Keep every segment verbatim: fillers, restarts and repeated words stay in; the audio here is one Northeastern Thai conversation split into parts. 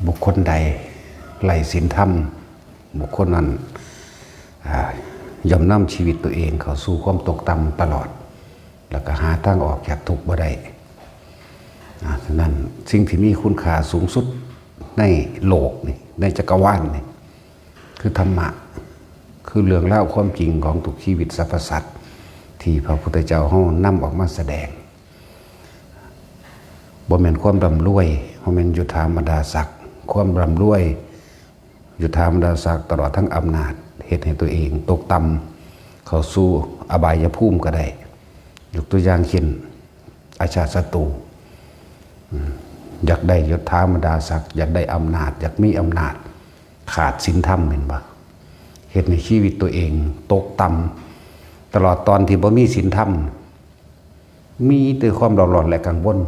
บุคคลใดไร้ศีลธรรม บุคคลนั้น อ่า ย่อมนำชีวิตตัวเองเข้าสู่ความตกต่ำตลอด แล้วก็หาทางออกจากทุกข์บ่ได้ อ่า ฉะนั้นสิ่งที่มีคุณค่าสูงสุดในโลกนี่ ในจักรวาลนี่ คือธรรมะ คือเรื่องราวความจริงของทุกชีวิตสรรพสัตว์ ที่พระพุทธเจ้าเฮานำออกมาแสดง บ่แม่นความร่ำรวย บ่แม่นยศถาบรรดาศักดิ์ ความร่ำรวย ยศถาบรรดาศักดิ์ ตลอดทั้งอำนาจ เฮ็ดให้ตัวเองตกต่ำ เข้าสู่อบายภูมิก็ได้ ยกตัวอย่างเช่น อาชาติศัตรู อืม อยากได้ยศถาบรรดาศักดิ์ อยากได้อำนาจ อยากมีอำนาจ ขาดศีลธรรม เห็นบ่ เฮ็ดให้ชีวิตตัวเองตกต่ำ ตลอดตอนที่บ่มีศีลธรรม มีแต่ความเร่าร้อนและกังวล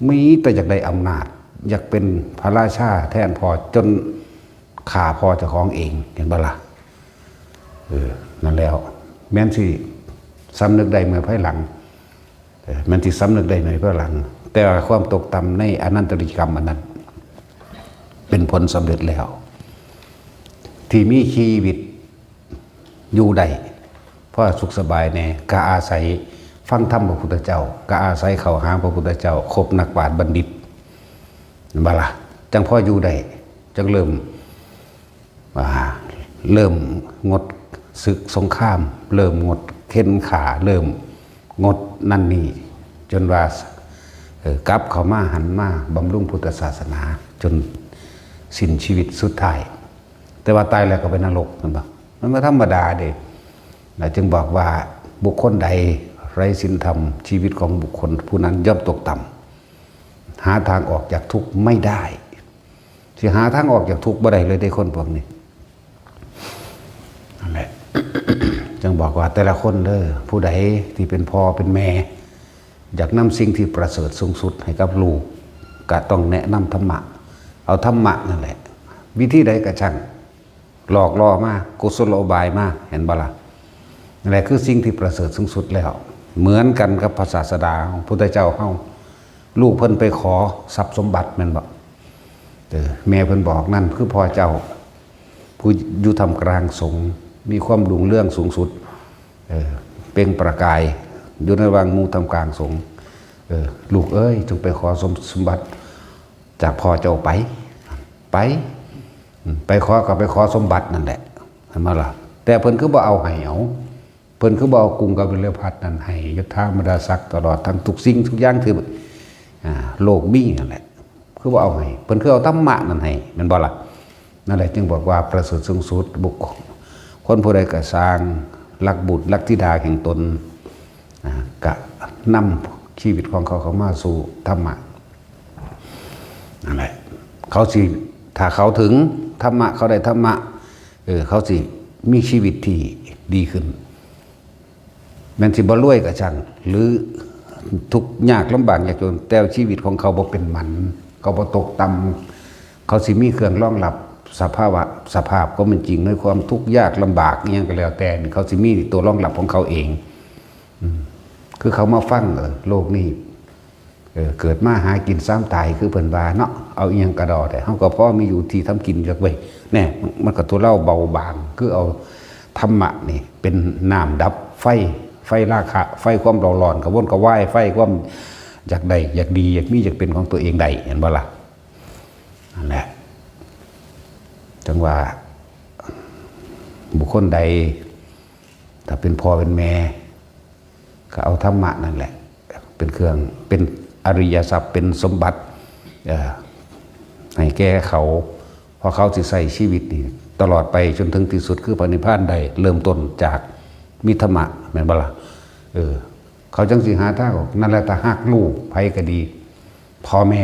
มีแต่อยากได้อำนาจ อยากเป็นพระราชาแทนพ่อ จนฆ่าพ่อเจ้าของเอง เห็นบ่ล่ะ เออ นั่นแล้ว แม่นสิสำนึกได้เมื่อภายหลัง เออ แม่นสิสำนึกได้เมื่อภายหลัง แต่ว่าความตกต่ำในอนันตริยกรรมอันนั้น เป็นผลสำเร็จแล้ว ที่มีชีวิตอยู่ได้ พอสุขสบายแน่ ก็อาศัยฟังธรรมพระพุทธเจ้า ก็อาศัยเข้าหาพระพุทธเจ้า คบนักปราชญ์บัณฑิต เห็นบ่ล่ะ จังพออยู่ได้ จังเริ่ม อ่า เริ่มงดศึกสงคราม เริ่มงดเข็นฆ่า เริ่มงดนั่นนี่ จนว่า เอ่อ กลับเข้ามาหันมาบำรุงพุทธศาสนา จนสิ้นชีวิตสุดท้าย แต่ว่าตายแล้วก็ไปนรก เห็นบ่ มันบ่ธรรมดาเด้ นะ จึงบอกว่าบุคคลใดไร้ศีลธรรม ชีวิตของบุคคลผู้นั้นย่อมตกต่ำ หาทางออกจากทุกข์ไม่ได้ สิหาทางออกจากทุกข์บ่ได้เลยเด้คนพวกนี้ นั่นแหละ จึงบอกว่าแต่ละคนเด้อ ผู้ใดที่เป็นพ่อเป็นแม่ อยากนำสิ่งที่ประเสริฐสูงสุดให้กับลูก ก็ต้องแนะนำธรรมะ เอาธรรมะนั่นแหละ วิธีใดก็ช่าง หลอกล่อมา กุศโลบายมา เห็นบ่ล่ะ นั่นแหละคือสิ่งที่ประเสริฐสูงสุดแล้ว เหมือนกันกับพระศาสดาของพุทธเจ้าเฮา ลูกเพิ่นไปขอทรัพย์สมบัติแม่นบ่ เออ แม่เพิ่นบอกนั่นคือพ่อเจ้า ผู้อยู่ท่ามกลางสงฆ์ มีความรุ่งเรืองสูงสุด เออ เปล่งประกาย อยู่ในวังหมู่ท่ามกลางสงฆ์ เออ ลูกเอ้ย จงไปขอสม- สมบัติจากพ่อเจ้าไป ไป อืม ไปขอก็ไปขอสมบัตินั่นแหละ เห็นบ่ล่ะ แต่เพิ่นคือบ่เอาให้ เอา เพิ่นคือบ่เอากรุงกบิลพัสดุ์นั่นให้ ยศถาบรรดาศักดิ์ ตลอดทั้งทุกสิ่งทุกอย่างที่ อ่า โลกมีนั่นแหละ คือบ่เอาให้ เพิ่นคือเอาธรรมะนั่นให้ แม่นบ่ล่ะ นั่นแหละจึงบอกว่าประเสริฐสูงสุด บุคคล คนผู้ใดก็สร้าง รักบุตรรักธิดาแห่งตน อ่า ก็นำชีวิตของเขาเข้ามาสู่ธรรมะ นั่นแหละ เขาสิ ถ้าเขาถึงธรรมะ เขาได้ธรรมะ เออ เขาสิมีชีวิตที่ดีขึ้น แม่นสิบ่รวยก็ช่าง หรือทุกข์ยากลำบากยากจน แต่ชีวิตของเขาบ่เป็นหมัน เขาบ่ตกต่ำ เขาสิมีเครื่องรองรับสภาวะ สภาพความเป็นจริงในความทุกข์ยากลำบากอิหยังก็แล้วแต่นี่ เขาสิมีตัวรองรับของเขาเอง อืม คือเขามาฟัง เออ โลกนี้ เออ เกิดมาหากินซ้ำตาย คือเพิ่นว่าเนาะ เอาอิหยังกะดอ แต่เฮาก็พอมีอยู่ที่ทำกินจักเว้ย แน่ มันก็ทุเลาเบาบาง คือเอาธรรมะนี่เป็นน้ำดับไฟ ไฟราคะ ไฟความเร่าร้อน กระวนกระวาย ไฟความอยากได้ อยากดี อยากมี อยากเป็นของตัวเองได้ เห็นบ่ล่ะ นั่นแหละ จังว่า บุคคลใด ถ้าเป็นพ่อเป็นแม่ ก็เอาธรรมะนั่นแหละ เป็นเครื่อง เป็นอริยทรัพย์ เป็นสมบัติ เอ่อ ให้แก่เขา เพราะเขาสิใช้ชีวิตนี่ตลอดไปจนถึงที่สุดคือพระนิพพานได้ เริ่มต้นจากมีธรรมะ แม่นบ่ล่ะ เออ เขาจังสิหาทางออก นั่นแหละ ถ้าฮักลูกไผก็ดี พ่อแม่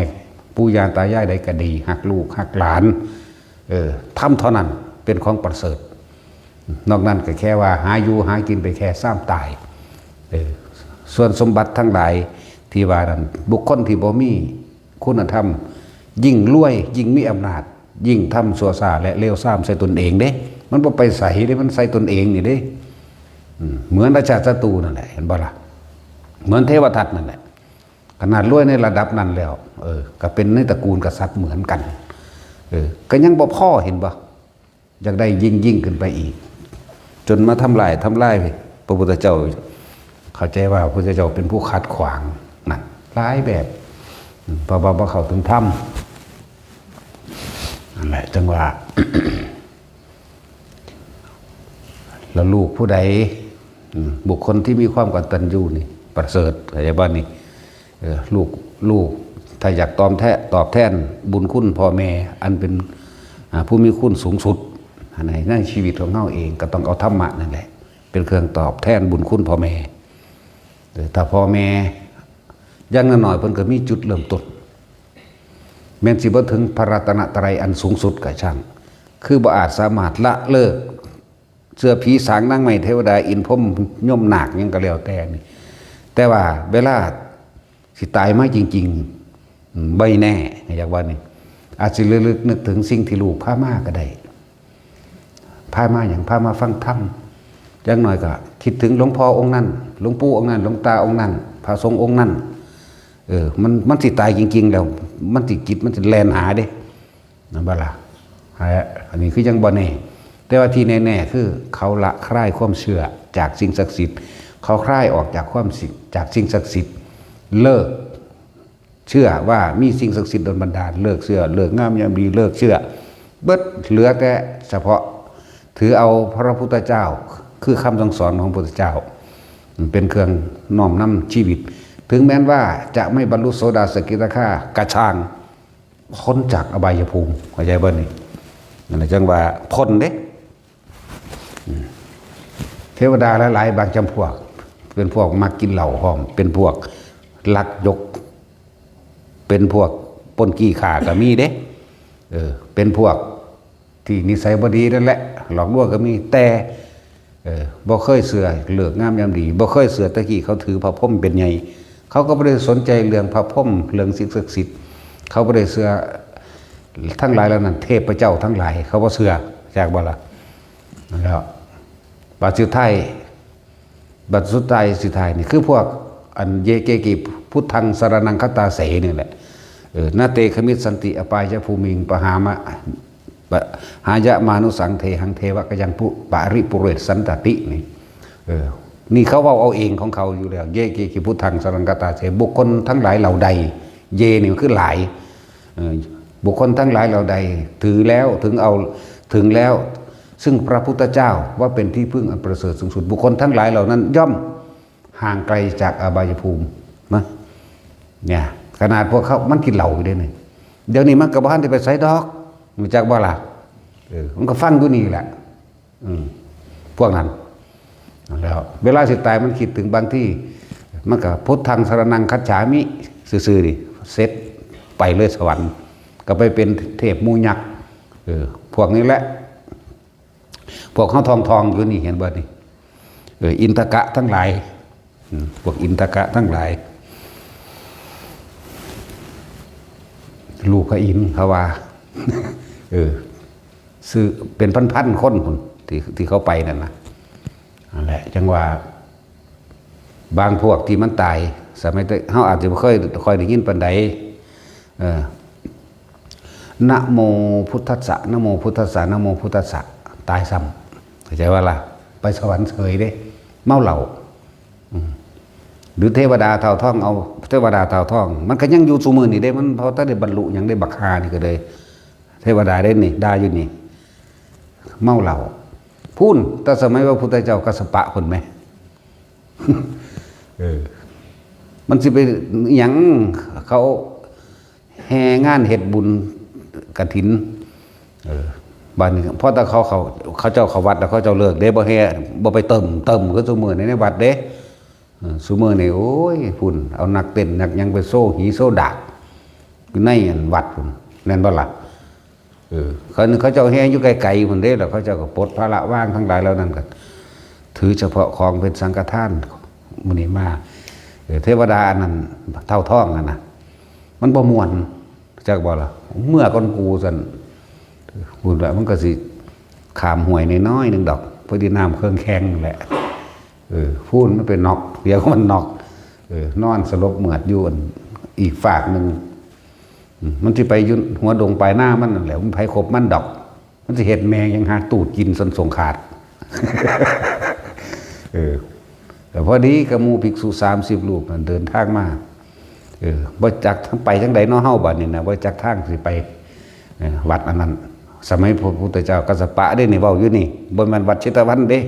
ปู่ย่าตายายใดก็ดี ฮักลูกฮักหลาน เออ ธรรมเท่านั้นเป็นของประเสริฐ นอกนั้นก็แค่ว่าหาอยู่หากินไปแค่ซ้ำตาย เออ ส่วนสมบัติทั้งหลายที่ว่านั้น บุคคลที่บ่มีคุณธรรม ยิ่งรวย ยิ่งมีอำนาจ ยิ่งทำชั่วช้าและเลวทรามใส่ตนเองเด้ มันบ่ไปไสเด้ มันใส่ตนเองนี่เด้ อืม เหมือนราชาศัตรูนั่นแหละ เห็นบ่ล่ะ เหมือนเทวทัตนั่นแหละ ขนาดรวยในระดับนั้นแล้ว เออ ก็เป็นในตระกูลกษัตริย์เหมือนกัน ออ ก็ยังบ่พอ เห็นบ่ อยากได้ยิ่งๆขึ้นไปอีก จนมาทำลาย ทำลายพระพุทธเจ้า เข้าใจว่าพระพุทธเจ้าเป็นผู้ขัดขวางนั่นหลายแบบ เพราะว่าบ่เข้าถึงธรรม นั่นแหละ จังว่า แล้วลูกผู้ใด อืม บุคคลที่มีความกตัญญูนี่ ประเสริฐ เข้าใจบ่นี่ เออ ลูก ลูก ถ้าอยากตอบแทน ตอบแทนบุญคุณพ่อแม่ อันเป็น อ่า ผู้มีคุณสูงสุด ใน ในชีวิตของเฮาเอง ก็ต้องเอาธรรมะนั่นแหละ เป็นเครื่องตอบแทนบุญคุณพ่อแม่ เออ ถ้าพ่อแม่ อย่างน้อยๆ เพิ่นก็มีจุดเริ่มต้น แม้นสิบ่ถึงพระรัตนตรัยอันสูงสุดก็ช่าง คือบ่อาจสามารถละเลิก เสื้อผีสางนางไม้เทวดาอินทร์พรหมยมนาคหยังก็แล้วแต่นี่ แต่ว่าเวลาสิตายมาจริงๆ อืม บ่แน่ อยากว่านี่ อาจสิระลึกนึกถึงสิ่งที่ลูกพามาก็ได้ พามาหยัง พามาฟังธรรม อย่างน้อยก็คิดถึงหลวงพ่อองค์นั้น หลวงปู่องค์นั้น หลวงตาองค์นั้น พระสงฆ์องค์นั้น เออ มัน มันสิตายจริงๆ แล้ว มันสิจิตมันสิแล่นหาเด้ นั่นบ่ล่ะ ฮะ อันนี้คือยังบ่แน่ แต่ว่าที่แน่ๆ คือเขาละคลายความเชื่อจากสิ่งศักดิ์สิทธิ์ เขาคลายออกจากความสิ จากสิ่งศักดิ์สิทธิ์ เลิกเชื่อว่ามีสิ่งศักดิ์สิทธิ์ดลบันดาล เลิกเชื่อ เลิกงามยามดี เลิกเชื่อ เบิด เหลือแต่เฉพาะถือเอาพระพุทธเจ้า คือคำสั่งสอนของพระพุทธเจ้า เป็นเครื่องน้อมนำชีวิต ถึงแม้นว่าจะไม่บรรลุโสดาสกิทาคา กะช่าง พ้นจากอบายภูมิ เข้าใจบ่นี่ นั่นแหละจังว่าพ้นเด้ อืม เทวดาหลายๆ บางจำพวก เป็นพวกมักกินเหล้าพร้อม เป็นพวกลักยก เป็นพวกปล้นจี้ฆ่าก็มีเด้ เออ เป็นพวกที่นิสัยบ่ดีนั่นแหละ หลอกลวงก็มี แต่ เออ บ่เคยเชื่อฤกษ์งามยามดี บ่เคยเชื่อ แต่กี้เขาถือพระพรหมเป็นใหญ่ เขาก็บ่ได้สนใจเรื่องพระพรหม เรื่องสิ่งศักดิ์สิทธิ์ เขาบ่ได้เชื่อ ทั้งหลายเหล่านั้น เทพเจ้าทั้งหลาย เขาบ่เชื่อ จักบ่ล่ะ แล้ว บัดสุดท้าย บัดสุดท้าย สุดท้ายนี่คือพวกอัน เย เก กิ พุทธัง สรณัง คัจฉามิ นี่แหละ เออ นา เต ขมิสสันติ อปายภูมิง ปะหามะ ปะหายะมานุสัง เทหัง เทวะ กะยัง ปุ ปะริปุเรสสันตะติ นี่ เออ นี่เขาเว้าเอาเองของเขาอยู่แล้ว เย เก กิ พุทธัง สรณัง คัจฉามิ บุคคลทั้งหลายเหล่าใด เย นี่คือหลาย เออ บุคคลทั้งหลายเหล่าใด ถือแล้ว ถึงเอา ถึงแล้ว ซึ่งพระพุทธเจ้าว่าเป็นที่พึ่งอันประเสริฐสูงสุด บุคคลทั้งหลายเหล่านั้นย่อมห่างไกลจากอบายภูมินะ เนี่ย ขนาดพวกเขา มันกินเหล้าอยู่เด้นี่ เดี๋ยวนี้มันก็บ่ทันได้ไปไสดอก รู้จักบ่ล่ะ เออ มันก็ฟังอยู่นี่แหละ อืม พวกนั้น แล้วเวลาสิตายมันคิดถึงบางที มันก็ พุทธัง สรณัง คัจฉามิ ซื่อๆ นี่ เสร็จ ไปเลยสวรรค์ ก็ไปเป็นเทพหมู่ยักษ์ เออ พวกนี้แหละ พวกเขาทองๆ อยู่นี่ เห็นบ่นี่ เออ อินทกะทั้งหลาย อืม พวกอินทกะทั้งหลาย ลูกพระอินทร์เขาว่า เออ ซื้อเป็นพันๆ คนพุ้น ที่ ที่เขาไปนั่นนะ นั่นแหละ จังว่า บางพวกที่มันตาย สมัยแต่ เฮาอาจจะบ่เคยค่อยได้ยินปานใด เออ นะโมพุทธัสสะ นะโมพุทธัสสะ นะโมพุทธัสสะ ตายซ้ำ เข้าใจว่าล่ะ ไปสวรรค์เฉยเด้ เมาเหล้า อืม หรือเทวดาเต่าทอง เอาเทวดาเต่าทอง มันก็ยังอยู่ซุมื้อนี่เด้ มันเพราะถ้าได้บรรลุหยังได้บักฮานี่ก็เลย เทวดาได้นี่ ด่าอยู่นี่ เมาเหล้า พุ้น แต่สมัยพระพุทธเจ้ากัสสปะพุ้นไหม เออ มันสิไปหยัง เขาแห่งานเฮ็ดบุญกฐิน เออ บัดนี้พอแต่เขา เขา เขาเจ้าเข้าวัดแล้วเขาเจ้าเลิกเด้ บ่แห่ บ่ไปเติม เติมคือซุมื้อนี้ในวัดเด้ เออ ซุมื้อนี้ โอ้ย พุ้น เอานักเต้นนักหยังไปโชว์หีโชว์ดาก อยู่ในอันวัดพุ้น แม่นบ่ล่ะ เออ เขา เขาเจ้าแห่อยู่ไกลๆพุ้นเด้ แล้วเขาเจ้าก็ปลดภาระวางทั้งหลายเหล่านั้นก็ถือเฉพาะของเป็นสังฆทาน มื้อนี้มา เออ เทวดาอันนั้นเต่าทองนั่นน่ะ มันบ่ม่วน จักบ่ล่ะ เมือก่อนกูซั่น พุ้นละ มันก็สิข้ามห้วยน้อยๆ หนึ่งดอก พอดีน้ำเคืองแข็งนั่นแหละ เออ พุ้นมันไปน็อก เดี๋ยวมันน็อก เออ นอนสลบเหมือดอยู่อันอีกฟากหนึ่ง อืม มันสิไปอยู่หัวดงปลายนามันนั่นแหละ มันไผคบมันดอก มันสิเฮ็ดแม่งหยังหาตูดกินสันสงขาด เออ แต่พอดีกับหมู่ภิกษุสามสิบรูปนั่นเดินทางมา เออ บ่จักทางไปจังใดเนาะเฮาบัดนี้นะ บ่จักทางสิไป เออ วัดอันนั้น สมัยพระพุทธเจ้ากัสสปะเด้นี่ เว้าอยู่นี่ บ่แม่นวัดเชตวันเด้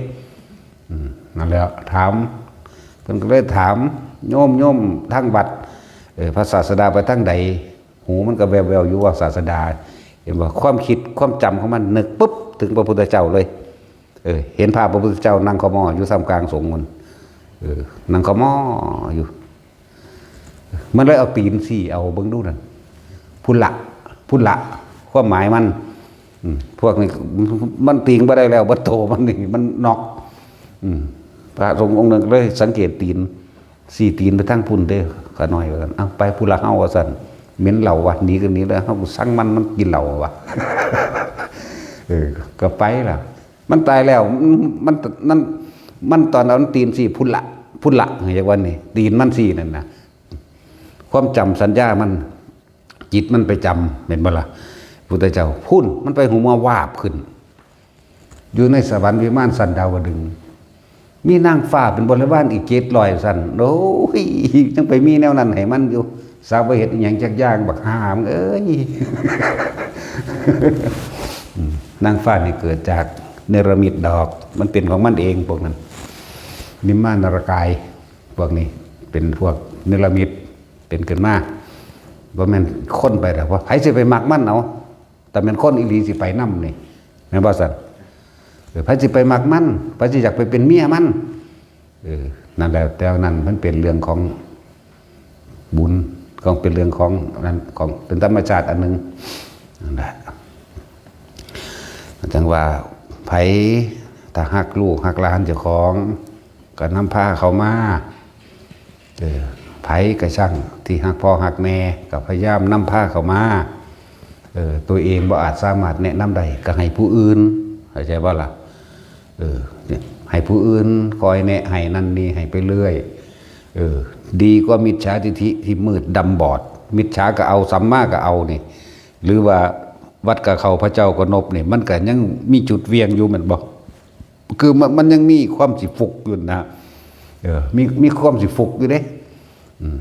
อืม นั่นแหละ ถาม เพิ่นก็เลยถาม โยม โยม ทางวัด เออ พระศาสดาไปทางใด หูมันก็แว่วๆอยู่ว่าศาสดา เห็นบ่ ความคิด ความจำของมันนึกปุ๊บ ถึงพระพุทธเจ้าเลย เออ เห็นภาพพระพุทธเจ้านั่งขมออยู่ท่ามกลางสงฆ์มัน เออ นั่งขมออยู่ มันเลยเอาตีนสี่เอา เบิ่งดูนั่น พุละ พุละ ความหมายมัน อืม พวกนี้ มันติงบ่ได้แล้ว บ่โตมันนี่ มันน็อก อืม พระสงฆ์องค์หนึ่งเลยสังเกตตีน สี่ตีนไปทางพุ้นเด้อ ขาน้อยว่าซั่น เอ้า ไปพุละเฮาว่าซั่น เหม็นเหล้าว่ะ หนีก็หนีแล้ว เฮาสั่งมัน มันกินเหล้าว่ะ เออ ก็ไปล่ะ มันตายแล้ว มัน มัน มัน มันตอนเอาตีนสี่พุละ พุละ เรียกว่านี่ ตีนมันสี่นั่นนะ ความจำสัญญามัน จิตมันไปจำ แม่นบ่ล่ะ พุทธเจ้า พุ้น มันไปหูเมือวาบขึ้น อยู่ในสวรรค์วิมานชั้นดาวดึงส์ มีนางฟ้าเป็นบริวารอีกเจ็ดร้อยซั่น โอ้ย ยังไปมีแนวนั้นให้มันอยู่ สาวไปเฮ็ดอิหยังจักอย่าง บักห่ามึงเอ้ย อืม นางฟ้านี่เกิดจากเนรมิตดอก มันเป็นของมันเองพวกนั้น นิมมานารกาย พวกนี้เป็นพวกเนรมิต เป็นขึ้นมา บ่แม่นคนไปดอก ว่าไผสิไปมักมันเอา แต่แม่นคนอีหลีสิไปนำนี่ แม่นบ่ซั่น เออ ไผสิไปมักมัน ไผสิอยากไปเป็นเมียมัน เออ นั่นแหละ แต่นั้นมันเป็นเรื่องของบุญ ของเป็นเรื่องของนั่น ของเป็นธรรมชาติอันหนึ่ง นั่นแหละ จั่งว่าไผถ้าฮักลูกฮักหลานเจ้าของ ก็นำพาเขามา เออ ไผก็ช่างที่ฮักพ่อฮักแม่ ก็พยายามนำพาเขามา เออ ตัวเองบ่อาจสามารถแนะนำได้ ก็ให้ผู้อื่น เข้าใจบ่ล่ะ เออ เนี่ย ให้ผู้อื่นคอยแนะ ให้นั่นนี่ ให้ไปเรื่อย เออ ดีกว่ามิจฉาทิฏฐิที่มืดดำบอด มิจฉาก็เอา สัมมาก็เอานี่ หรือว่าวัดก็เข้า พระเจ้าก็นบนี่ มันก็ยังมีจุดเหวี่ยงอยู่แม่นบ่ คือมัน มันยังมีความสิฟุกอยู่นะ เออ มี มีความสิฟุกอยู่เด้ อืม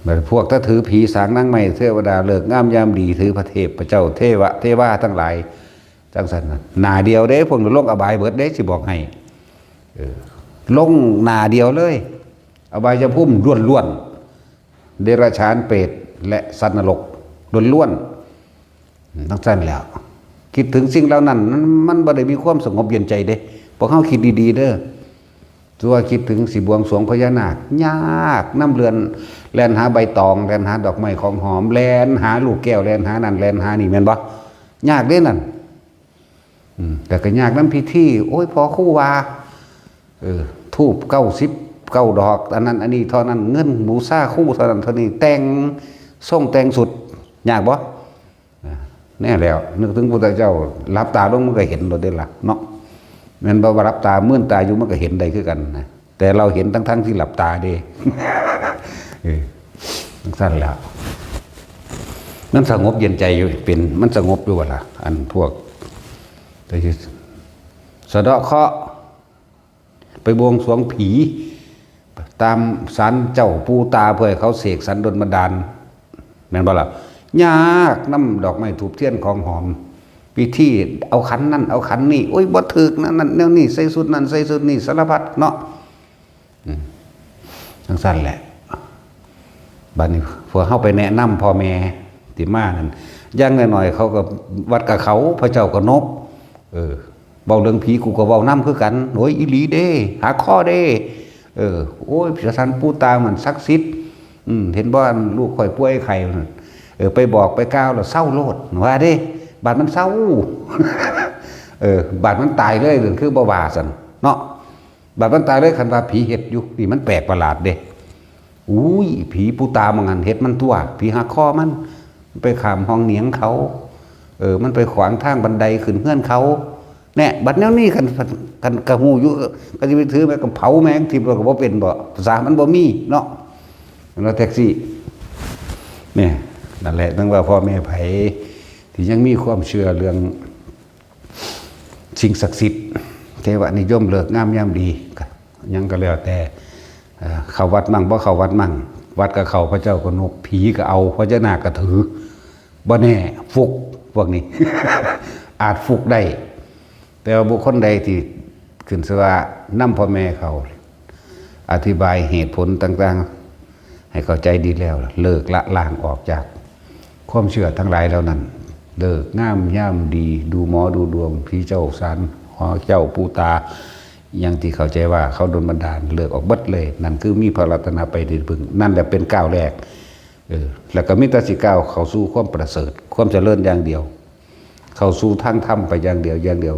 บัดพวกถ้าถือผีสางนางไม้เทวดาฤกษ์งามยามดี ถือพระเทพพระเจ้าเทวะเทวาทั้งหลาย จั่งซั่นน่ะ หน้าเดียวเด้ พวกนี้ลงอบายเบิดเด้ สิบอกให้ เออ ลงหน้าเดียวเลย อบายภูมิล้วนๆ เดรัจฉาน เปรต และสัตว์นรกล้วนๆ จั่งซั่นแหล้ว คิดถึงสิ่งเหล่านั้น มัน มันบ่ได้มีความสงบเย็นใจเด้ พวกเฮาคิดดีๆ เด้อ ตัวคิดถึงสิบวงสรวงพญานาค ยากนำเรือน แล่นหาใบตอง แล่นหาดอกไม้ของหอม แล่นหาลูกแก้ว แล่นหานั่น แล่นหานี่ แม่นบ่ ยากเด้นั่น อืม แต่ก็ยากนำพิธี โอ้ย พ่อครูว่า เออ ธูปเก้าสิบเก้าดอก อันนั้นอันนี้เท่านั้น เงินบูชาครูเท่านั้นเท่านี้ แต่งทรงแต่งชุด ยากบ่ อ่า แน่แล้ว นึกถึงพุทธเจ้า หลับตาลงมันก็เห็นโลดเด้ล่ะเนาะ แม่นบ่ ว่าหลับตา มืนตาอยู่มันก็เห็นได้คือกันนะ แต่เราเห็นทั้งๆที่หลับตาเด้ เออ จั่งซั่นแหละ มันสงบเย็นใจอยู่ เป็น มันสงบอยู่บ่ล่ะ อันพวก แต่ที่สะเดาะเคราะห์ ไปบวงสรวงผี ตามศาลเจ้าปู่ตา เพื่อให้เขาเสกสรรดลบันดาล แม่นบ่ล่ะ ยากนำดอกไม้ธูปเทียนของหอม พิธีเอาขันนั่นเอาขันนี่ โอ้ย บ่ถูกนะ นั่นแนวนี้ ใส่ชุดนั่นใส่ชุดนี่ สารพัดเนาะ อืม จั่งซั่นแหละ บัดนี้พวกเฮาไปแนะนำพ่อแม่ที่มานั่น อย่างน้อยๆ เขาก็วัดกับเขา พระเจ้าก็นบ เออ เว้าเรื่องผีกูก็เว้านำคือกัน โอ้ย อีหลีเด้ หาข้อเด้ เออ โอ้ย สถานปู่ตามันศักดิ์สิทธิ์ อืม เห็นบ่ อันลูกข่อยป่วยไข้นั่น เออ ไปบอกไปกล่าวแล้วเซาโลด ว่าเด้ บาดมันเซา เออ บาดมันตายเลย คือบ่ว่าซั่นเนาะ บาดมันตายเลย คันว่าผีเฮ็ดอยู่ นี่มันแปลกประหลาดเด้ อุ้ย ผีปู่ตาหม่องหั้นเฮ็ดมันตั๊ว ผีหักคอมัน มันไปข้ามห้องเหนียงเขา เออ มันไปขวางทางบันไดขึ้นเฮือนเขา แน่ บัดแนวนี้คัน คันกะฮู้อยู่ ก็สิไปถือแม่งก็เผาแม่งทิ่มแล้วก็บ่เป็นบ่ ภาษามันบ่มีเนาะ แล้วแท็กซี่ เนี่ย นั่นแหละ ตั้งว่าพ่อแม่ไผที่ยังมีความเชื่อเรื่องสิ่งศักดิ์สิทธิ์ เทวนิยม ฤกษ์งามยามดี ก็ยังก็แล้วแต่ เอ่อ เข้าวัดมั่งบ่เข้าวัดมั่ง วัดก็เข้า พระเจ้าก็นก ผีก็เอา พญานาคก็ถือ บ่แน่ ฟลุก พวกนี้ อาจฟลุกได้ แต่ว่าบุคคลใดที่ขึ้นชื่อว่านำพ่อแม่เขา อธิบายเหตุผลต่างๆ ให้เข้าใจดีแล้ว เลิกละล้างออกจากความเชื่อทั้งหลายเหล่านั้น ฤกษ์งามยามดี ดูหมอดูดวง ผีเจ้าสาร หอเจ้าปูตา อย่างที่เข้าใจว่าเขาโดนบันดาล เลิกออกเบิดเลย นั่นคือมีพระรัตนตรัยเป็นที่พึ่ง นั่นแหละเป็นก้าวแรก เออ แล้วก็มีแต่สิก้าวเข้าสู่ความประเสริฐ ความเจริญอย่างเดียว เข้าสู่ทางธรรมไปอย่างเดียวอย่างเดียว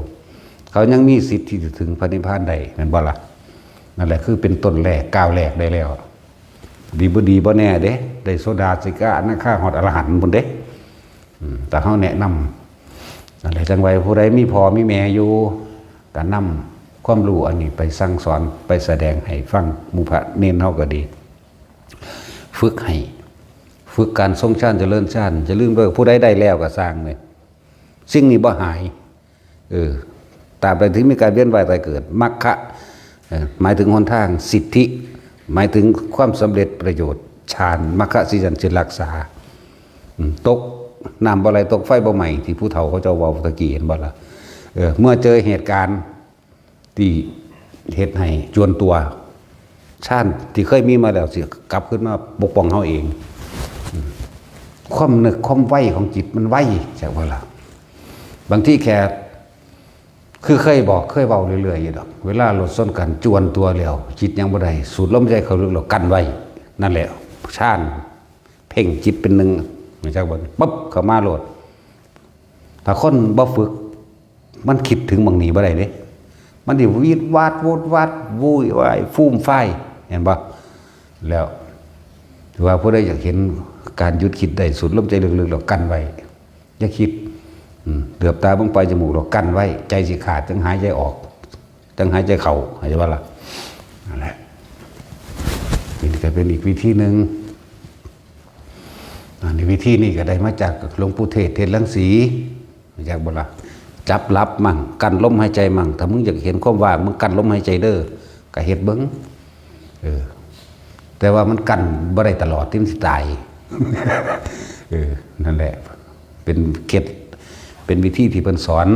เขายังมีสิทธิ์ที่จะถึงพระนิพพานได้ แม่นบ่ล่ะ? นั่นแหละคือเป็นต้นแรก ก้าวแรกได้แล้ว ดีบ่ดีบ่แน่เด้ ได้โสดา สกิทา อนาคา ฮอดอรหันต์พุ้นเด้ อืม แต่เฮาแนะนำ นั่นแหละ จั่งว่าผู้ใดมีพ่อมีแม่อยู่ ก็นำความรู้อันนี้ไปสั่งสอน ไปแสดงให้ฟัง หมู่พระเณรเฮาก็ดี ฝึกให้ ฝึกการทรงฌานเจริญฌาน อย่าลืมเด้อ ผู้ใดได้แล้วก็ซ่างเลย สิ่งนี้บ่หาย เออ ตราบใดที่มีการเวียนว่ายตายเกิด มรรคะ เอ่อ หมายถึงหนทาง สิทธิ หมายถึงความสำเร็จประโยชน์ ฌาน มรรคสีสันสิรักษา อืม ตกน้ำบ่ไหล ตกไฟบ่ไหม้ ที่ผู้เฒ่าเขาเจ้าเว้าตะกี้ เห็นบ่ล่ะ? เออ เมื่อเจอเหตุการณ์ที่เฮ็ดให้จวนตัว ฌานที่เคยมีมาแล้วสิกลับคืนมาปกป้องเฮาเอง อืม ความนึกความไวของจิตมันไว จักบ่ล่ะ? บางทีแค่ คือเคยบอก เคยเว้าเรื่อยๆอยู่ดอก เวลารถชนกันจวนตัวแล้ว จิตยังบ่ได้ สูดลมหายใจเข้าลึกแล้วกั้นไว้ นั่นแหละ ฌาน เพ่งจิตเป็นหนึ่ง รู้จักบ่? ปึ๊บ เข้ามาโลด ถ้าคนบ่ฝึก มันคิดถึงหม่องนี้บ่ได้เด้ มันสิวีดวาดโวดวาด วุ่นวาย ฟูมฟาย เห็นบ่? แล้ว ถือว่าผู้ใดอยากเห็นการหยุดคิดได้ สูดลมหายใจลึกๆแล้วกั้นไว้ อย่าคิด อืม เหลือบตาเบิ่งปลายจมูกแล้วกั้นไว้ ใจสิขาด จั่งหายใจออก จั่งหายใจเข้า เข้าใจบ่ล่ะ? นั่นแหละ นี่ก็เป็นอีกวิธีหนึ่ง อันนี้ วิธีนี้ก็ได้มาจากหลวงปู่เทศ เทศรังสี รู้จักบ่ล่ะ? จับหลับมั่ง กั้นลมหายใจมั่ง ถ้ามึงอยากเห็นความว่าง มึงกั้นลมหายใจเด้อ ก็เฮ็ดเบิ่ง เออ แต่ว่ามันกั้นบ่ได้ตลอด ที่มันสิตาย เออ นั่นแหละ เป็นเคล็ด เป็นวิธีที่เพิ่นสอน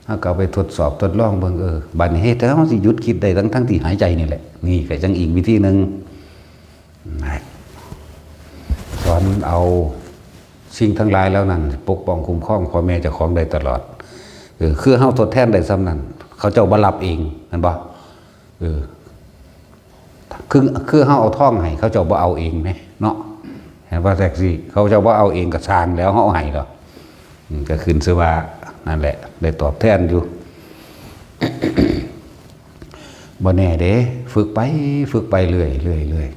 เฮาก็เอาไปทดสอบทดลองเบิ่ง เออ บัดนี้เฮ็ดให้เฮาสิหยุดคิดได้ทั้งๆที่หายใจนี่แหละ นี่ก็จั่งอีกวิธีหนึ่ง นะ สอนเอาสิ่งทั้งหลายเหล่านั้นปกป้องคุ้มครองพ่อแม่เจ้าของได้ตลอด เออ คือเฮาทดแทนได้ส่ำนั้น เขาเจ้าบ่รับเอง แม่นบ่? เออ คือ คือเฮาเอาทองให้ เขาเจ้าบ่เอาเองแหมเนาะ เห็นว่าจั่งซี้ เขาเจ้าบ่เอาเองก็ซ่างแล้ว เฮาเอาให้ดอก อืม ก็ขึ้นชื่อว่านั่นแหละ ได้ตอบแทนอยู่ บ่แน่เด้ ฝึกไป ฝึกไปเรื่อย เรื่อย เรื่อย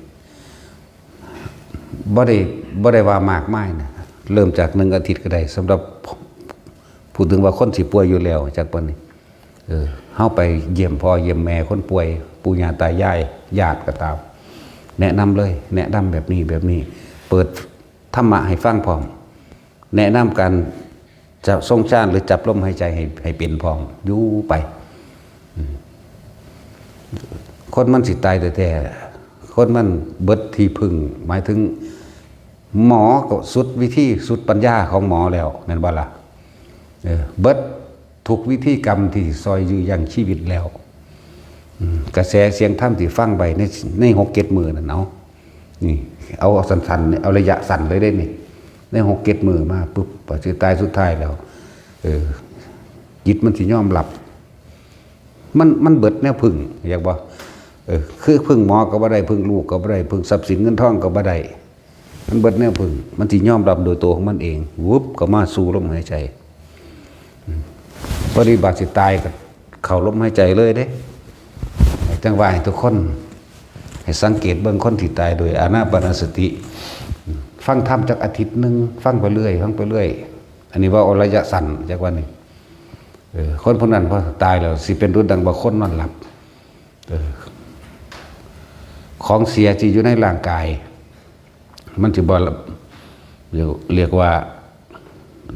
บ่ได้ บ่ได้ว่ามากมายนะ เริ่มจากหนึ่งอาทิตย์ก็ได้ สำหรับ พูดถึงว่าคนสิป่วยอยู่แล้ว จักปานนี้ เออ เฮาไปเยี่ยมพ่อเยี่ยมแม่คนป่วย ปู่ย่าตายาย ญาติก็ตาม แนะนำเลย แนะนำแบบนี้ แบบนี้ เปิดธรรมะให้ฟังพร้อม แนะนำการจะทรงฌานหรือจับลมหายใจให้ ให้เป็นพร้อม อยู่ไป อืม คนมันสิตายแท้ๆ คนมันเบิดที่พึ่ง หมายถึง หมอก็สุดวิธี สุดปัญญาของหมอแล้ว แม่นบ่ล่ะ? เออ เบิดทุกวิธีกรรมที่ซอยยื้อยั้งชีวิตแล้ว อืม กระแสเสียงธรรมที่ฟังไปใน ในหกเจ็ดมื้อนั่น เอา นี่ เอาสั้นๆ เอาระยะสั้นเลยเด้นี่ ในหกเจ็ดมื้อมาปุ๊บ พอสิตายสุดท้ายแล้ว เออ จิตมันสิยอมรับ มัน มันเบิดแนวพึ่ง อยากบ่ เออ คือพึ่งหมอก็บ่ได้ พึ่งลูกก็บ่ได้ พึ่งทรัพย์สินเงินทองก็บ่ได้ มันเบิดแนวพึ่ง มันสิยอมรับโดยตัวของมันเอง วึบ ก็มาสู่ลมหายใจ อืม พอดีบาดสิตายก็เข้าลมหายใจเลยเด้ จั่งว่าให้ทุกคน ให้สังเกตเบิ่งคนที่ตายโดยอานาปานสติ ฟังธรรมจักอาทิตย์หนึ่ง ฟังไปเรื่อย ฟังไปเรื่อย อันนี้ว่าเอาระยะสั้น จักว่านี่ เออ คนผู้นั้นพอตายแล้ว สิเป็นดุจดังว่าคนนอนหลับ เออ ของเสียที่อยู่ในร่างกาย มันสิบ่ละ เรียกเรียกว่า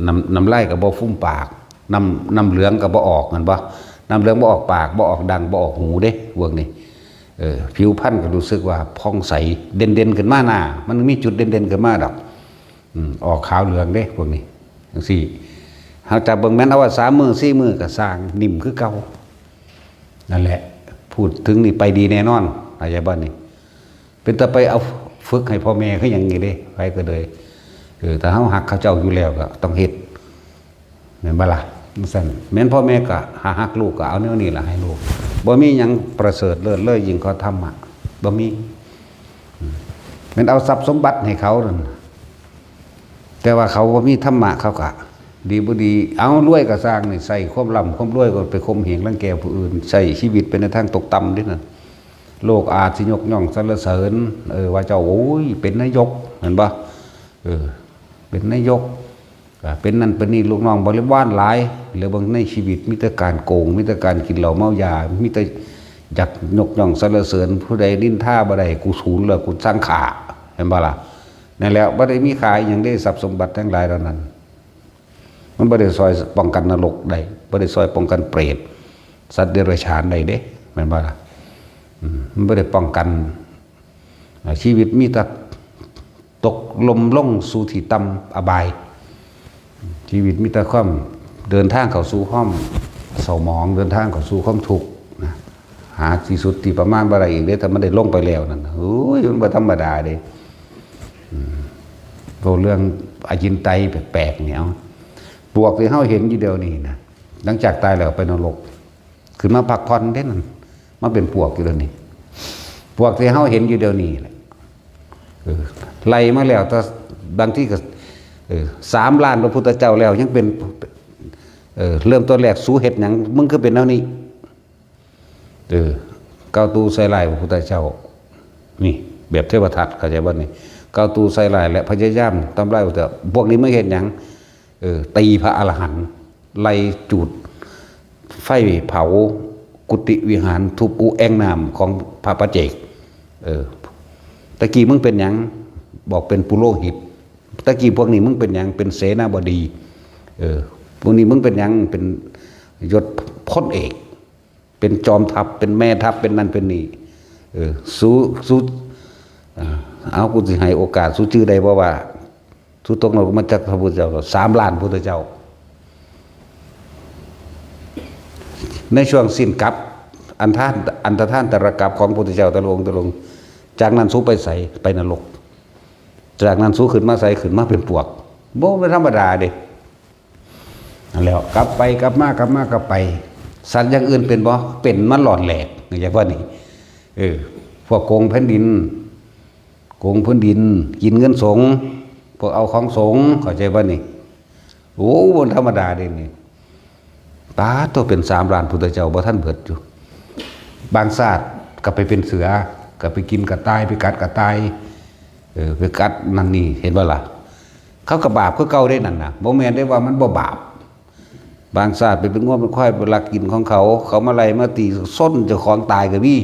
น้ำน้ำลายก็บ่ฟูมปาก น้ำน้ำเหลืองก็บ่ออก แม่นบ่ น้ำเหลืองบ่ออกปาก บ่ออกดัง บ่ออกหูเด้ พวกนี้ เออ ผิวพรรณก็รู้สึกว่าผ่องใส เด่นๆขึ้นมาหน้า มันมีจุดเด่นๆขึ้นมาดอก อืม ออกขาวเหลืองเด้ พวกนี้ จั่งซี้ เฮาจับเบิ่ง แม่นเอาว่าสามมื้อสี่มื้อก็ซ่าง นิ่มคือเก่า นั่นแหละ พูดถึงนี่ไปดีแน่นอน เข้าใจบ่นี่ เป็นตาไปเอาฝึกให้พ่อแม่คือหยังนี่เด้ ไผก็เลย เออ ถ้าเฮาฮักเขาเจ้าอยู่แล้วก็ต้องเฮ็ด แม่นบ่ล่ะ จั่งซั้น แม่นพ่อแม่ก็หาฮักลูกก็เอาแนวนี้ล่ะให้ลูก บ่มีหยังประเสริฐเลิศเลยยิ่งกว่าธรรมะ บ่มี อืม แม่นเอาทรัพย์สมบัติให้เขานั่น แต่ว่าเขาบ่มีธรรมะ เขาก็ ดีบ่ดี เอารวยก็ซ่างนี่ ใช้ความร่ำความรวยก็ไปข่มเหงรังแกผู้อื่น ใช้ชีวิตไปในทางตกต่ำเด้นั่น โลกอาจสิยกย่องสรรเสริญ เออ ว่าเจ้า โอ้ย เป็นนายก แม่นบ่ เออ เป็นนายก อ่า เป็นนั่นเป็นนี่ ลูกน้องบริวารหลาย แล้วเบิ่งในชีวิตมีแต่การโกง มีแต่การกินเหล้าเมายา มีแต่อยากยกย่องสรรเสริญ ผู้ใดนินทาบ่ได้ กูสูนแล้ว กูสั่งฆ่า แม่นบ่ล่ะ นั่นแหละ บ่ได้มีค่าอิหยังเด้ ทรัพย์สมบัติทั้งหลายเหล่านั้น มันบ่ได้ซ่อยป้องกันนรกได้ บ่ได้ซ่อยป้องกันเปรต สัตว์เดรัจฉานได้เด้ แม่นบ่ล่ะ อืม มันบ่ได้ป้องกัน อ่า ชีวิตมีแต่ตกล่มลงสู่ที่ต่ำอบาย ชีวิตมีแต่ความเดินทางเข้าสู่ความเศร้าหมอง เดินทางเข้าสู่ความทุกข์นะ หาที่สุดที่ประมาณบ่ได้อีกเด้ ถ้ามันได้ลงไปแล้วนั่น โอ้ย มันบ่ธรรมดาเด้ อืม เว้าเรื่องอจินไตยแปลกๆเนี่ย ปวกที่เฮาเห็นอยู่เดี๋ยวนี้นะ หลังจากตายแล้วไปนรก ขึ้นมาพักผ่อนเด้นั่น มาเป็นปวกอยู่เดี๋ยวนี้ ปวกที่เฮาเห็นอยู่เดี๋ยวนี้แหละ เออ ไล่มาแล้ว แต่บางทีก็ เออ สามล้านพระพุทธเจ้าแล้วยังเป็น เออ เริ่มต้นแรกสูเฮ็ดหยัง มึงคือเป็นแนวนี้ เออ กาวตูใส่ร้ายพระพุทธเจ้า นี่ แบบเทวทัต เข้าใจบ่นี่ กาวตูใส่ร้ายและพยายามทำลายพระพุทธเจ้า พวกนี้มาเฮ็ดหยัง เออ ตีพระอรหันต์ ไล่จูดไฟเผากุฏิวิหาร ทุบอุแอ่งน้ำของพระปัจเจก เออ ตะกี้มึงเป็นหยัง บอกเป็นปุโรหิต ตะกี้พวกนี้มึงเป็นหยัง เป็นเสนาบดี เออ พวกนี้มึงเป็นหยัง เป็นยศพลเอก เป็นจอมทัพ เป็นแม่ทัพ เป็นนั่นเป็นนี่ เออ สู้ สู้ อ่า เอา กูสิให้โอกาส สู้จื่อได้บ่ว่า สู้ตกนรกมาจากพระพุทธเจ้า สามล้านพุทธเจ้า ในช่วงสิ้นกลับ อันทาน อันตรธานตรกลับของพระพุทธเจ้าแต่ละองค์แต่ละองค์ จากนั้นสู้ไปไส ไปนรก จากนั้นสู้ขึ้นมาไส ขึ้นมาเป็นปวก บ่เป็นธรรมดาเด้ นั่นแหล้ว กลับไปกลับมากลับมากลับไป สัตว์อย่างอื่นเป็นบ่ เป็นมาหลอนแหลก อย่างว่านี่ เออ พวกโกงแผ่นดิน โกงพื้นดิน กินเงินสงฆ์ พวกเอาของสงฆ์ เข้าใจบ่นี่ โอ้ บ่ธรรมดาเด้นี่ ปาดโธ่ เป็นสามล้านพุทธเจ้า บ่ทันเบิดอยู่ บางชาติก็ไปเป็นเสือ ก็ไปกินกระต่าย ไปกัดกระต่าย เออ ไปกัดนั่นนี่ เห็นบ่ล่ะ เขาก็บาปคือเก่าเด้นั่นน่ะ บ่แม่นได้ว่ามันบ่บาป บางชาติไปเป็นงัวเป็นควาย ไปลักกินของเขา เขามาไล่มาตี ส้นเจ้าของตายก็มี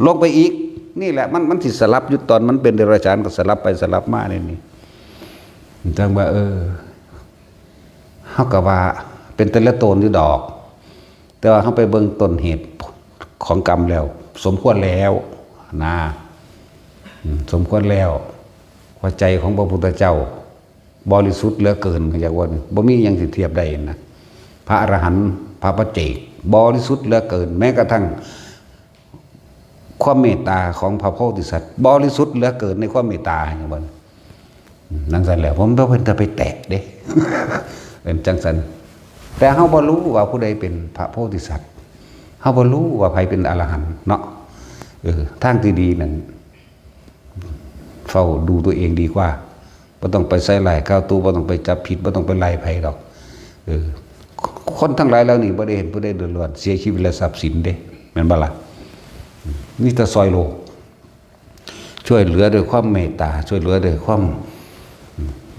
ลงไปอีก นี่แหละ มัน มันสิสลับอยู่ ตอนมันเป็นเดรัจฉานก็สลับไปสลับมานี่นี่ จั่งว่า เออ เฮาก็ว่าเป็นแต่ละตนอยู่ดอก แต่ว่าเฮาไปเบิ่งต้นเหตุของกรรมแล้ว สมควรแล้วนะ อืม สมควรแล้ว หัวใจของพระพุทธเจ้า บริสุทธิ์เหลือเกิน เขาอยากว่า บ่มีหยังสิเทียบได้นะ พระอรหันต์ พระปัจเจก บริสุทธิ์เหลือเกิน แม้กระทั่ง ความเมตตาของพระโพธิสัตว์ บริสุทธิ์เหลือเกินในความเมตตา อย่างว่า นั่นสั่นแหละ ผมบ่เป็นตาไปแตะเด้ เป็นจังสัน แต่เฮาบ่รู้ว่าผู้ใดเป็นพระโพธิสัตว์ เฮาบ่รู้ว่าใครเป็นอรหันต์เนาะ เออ ทางที่ดีนั่น เฝ้าดูตัวเองดีกว่า บ่ต้องไปใส่ร้ายก้าวตู้ บ่ต้องไปจับผิด บ่ต้องไปไล่ไผดอก เออ คนทั้งหลายเหล่านี้บ่ได้เห็นผู้ใดเดือดร้อน เสียชีวิตและทรัพย์สินเด้ แม่นบ่ล่ะ มีแต่ซอยโลก ช่วยเหลือด้วยความเมตตา ช่วยเหลือด้วยความ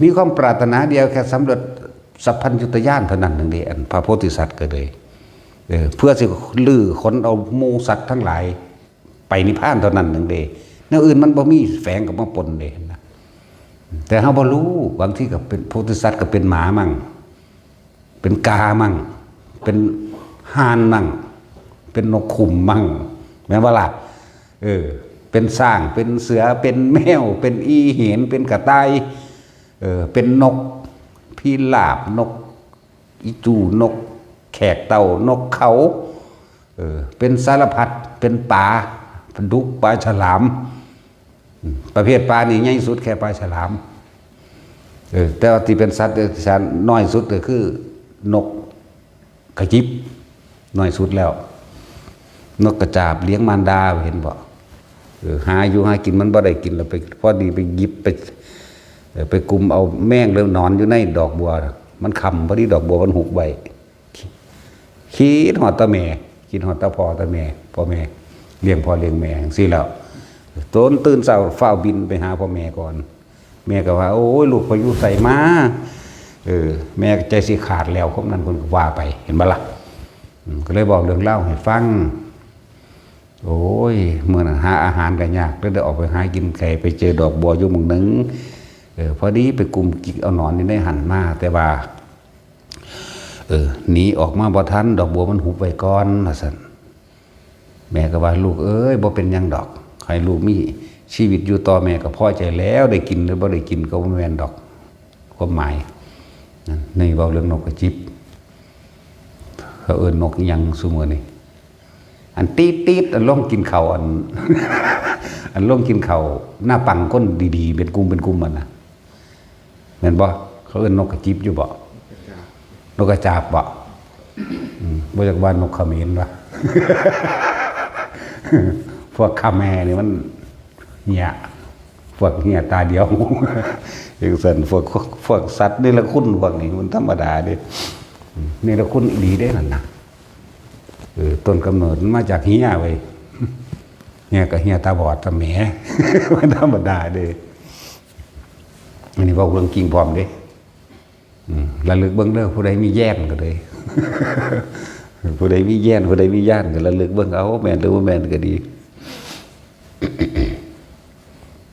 มีความปรารถนาเดียวแค่สำเร็จสัพพัญญุตญาณเท่านั้นหนึ่งเด้ อันพระโพธิสัตว์ก็เลย เออ เพื่อสิลื้อขนเอาหมู่สัตว์ทั้งหลาย ไปนิพพานเท่านั้นหนึ่งเด้ แนวอื่นมันบ่มีแฝงเข้ามาปนเด้นะ แต่เฮาบ่รู้ บางทีก็เป็นโพธิสัตว์ก็เป็นหมามั่ง เป็นกามั่ง เป็นห่านมั่ง เป็นนกขุ่มมั่ง แม่นบ่ล่ะ เออ เป็นช้าง เป็นเสือ เป็นแมว เป็นอีเห็น เป็นกระต่าย เออ เป็นนกพิราบ นกอีจู นกแขกเต้า นกเขา เออ เป็นสารพัด เป็นปลา ปลาดุก ปลาฉลาม อืม ประเภทปลานี่ใหญ่สุดแค่ปลาฉลาม เออ แต่ว่าที่เป็นสัตว์เดรัจฉานน้อยสุดก็คือนกกระจิบ น้อยสุดแล้ว นกกระจาบเลี้ยงมารดา เห็นบ่ เออ หาอยู่หากินมันบ่ได้กิน แล้วไป พอดีไปหยิบไป เออ ไปกุมเอาแมงหรือหนอนอยู่ในดอกบัว มันค่ำพอดี ดอกบัวมันหุบไว้ คิดฮอดแต่แม่ คิดฮอดแต่พ่อแต่แม่ พ่อแม่เลี้ยงพ่อเลี้ยงแม่จั่งซี้แล้ว ตนตื่นเช้าฟ้าวบินไปหาพ่อแม่ก่อน แม่ก็ว่า โอ้ย ลูกไปอยู่ไสมา เออ แม่ก็ใจสิขาดแล้ว คมนั้นเพิ่นก็ว่าไป เห็นบ่ล่ะ อืม ก็เลยบอกเรื่องราวให้ฟัง โอ้ย มื้อนั้นหาอาหารก็ยาก เลยได้ออกไปหากินไกล ไปเจอดอกบัวอยู่หม่องหนึ่ง เออ พอดีไปกุมกินเอาหนอนอยู่ในหั่นมา แต่ว่า เออ หนีออกมาบ่ทัน ดอกบัวมันหุบไว้ก่อน ว่าซั่น แม่ก็ว่า ลูกเอ้ย บ่เป็นหยังดอก ให้ลูกมีชีวิตอยู่ต่อ แม่ก็พอใจแล้ว ได้กินหรือบ่ได้กินก็บ่แม่นดอก ความหมาย นั่น นี่เว้าเรื่องนกกระจิบ เขาเอิ้นนกอิหยังซุมื้อนี้ อันตีดๆ อันลงกินข้าว อัน อันลงกินข้าวหน้าปังคนดีๆ เป็นกลุ่มเป็นกลุ่มมันน่ะ แม่นบ่ เขาเอิ้นนกกระจิบอยู่บ่ นกกระจาบบ่ อืม บ่อยากว่านกเขมรวะ พวกคาแมนี่มันเหีย พวกเหียตาเดียว จั่งซั้น พวก พวกสัตว์เนรคุณพวกนี้มันธรรมดาเด้ อืม เนรคุณอีหลีเด้นั่นน่ะ เออ ต้นกำเนิดมันมาจากเหียเว้ย เหียก็เหียตาบอดตาแหม มันธรรมดาเด้ อันนี้เว้าเรื่องจริงพร้อมเด้ อืม ระลึกเบิ่งเด้อ ผู้ใดมีแย่นก็เลย ผู้ใดมีแย่น ผู้ใดมีย่านก็ระลึกเบิ่งเอา แม่นหรือบ่แม่นก็ดี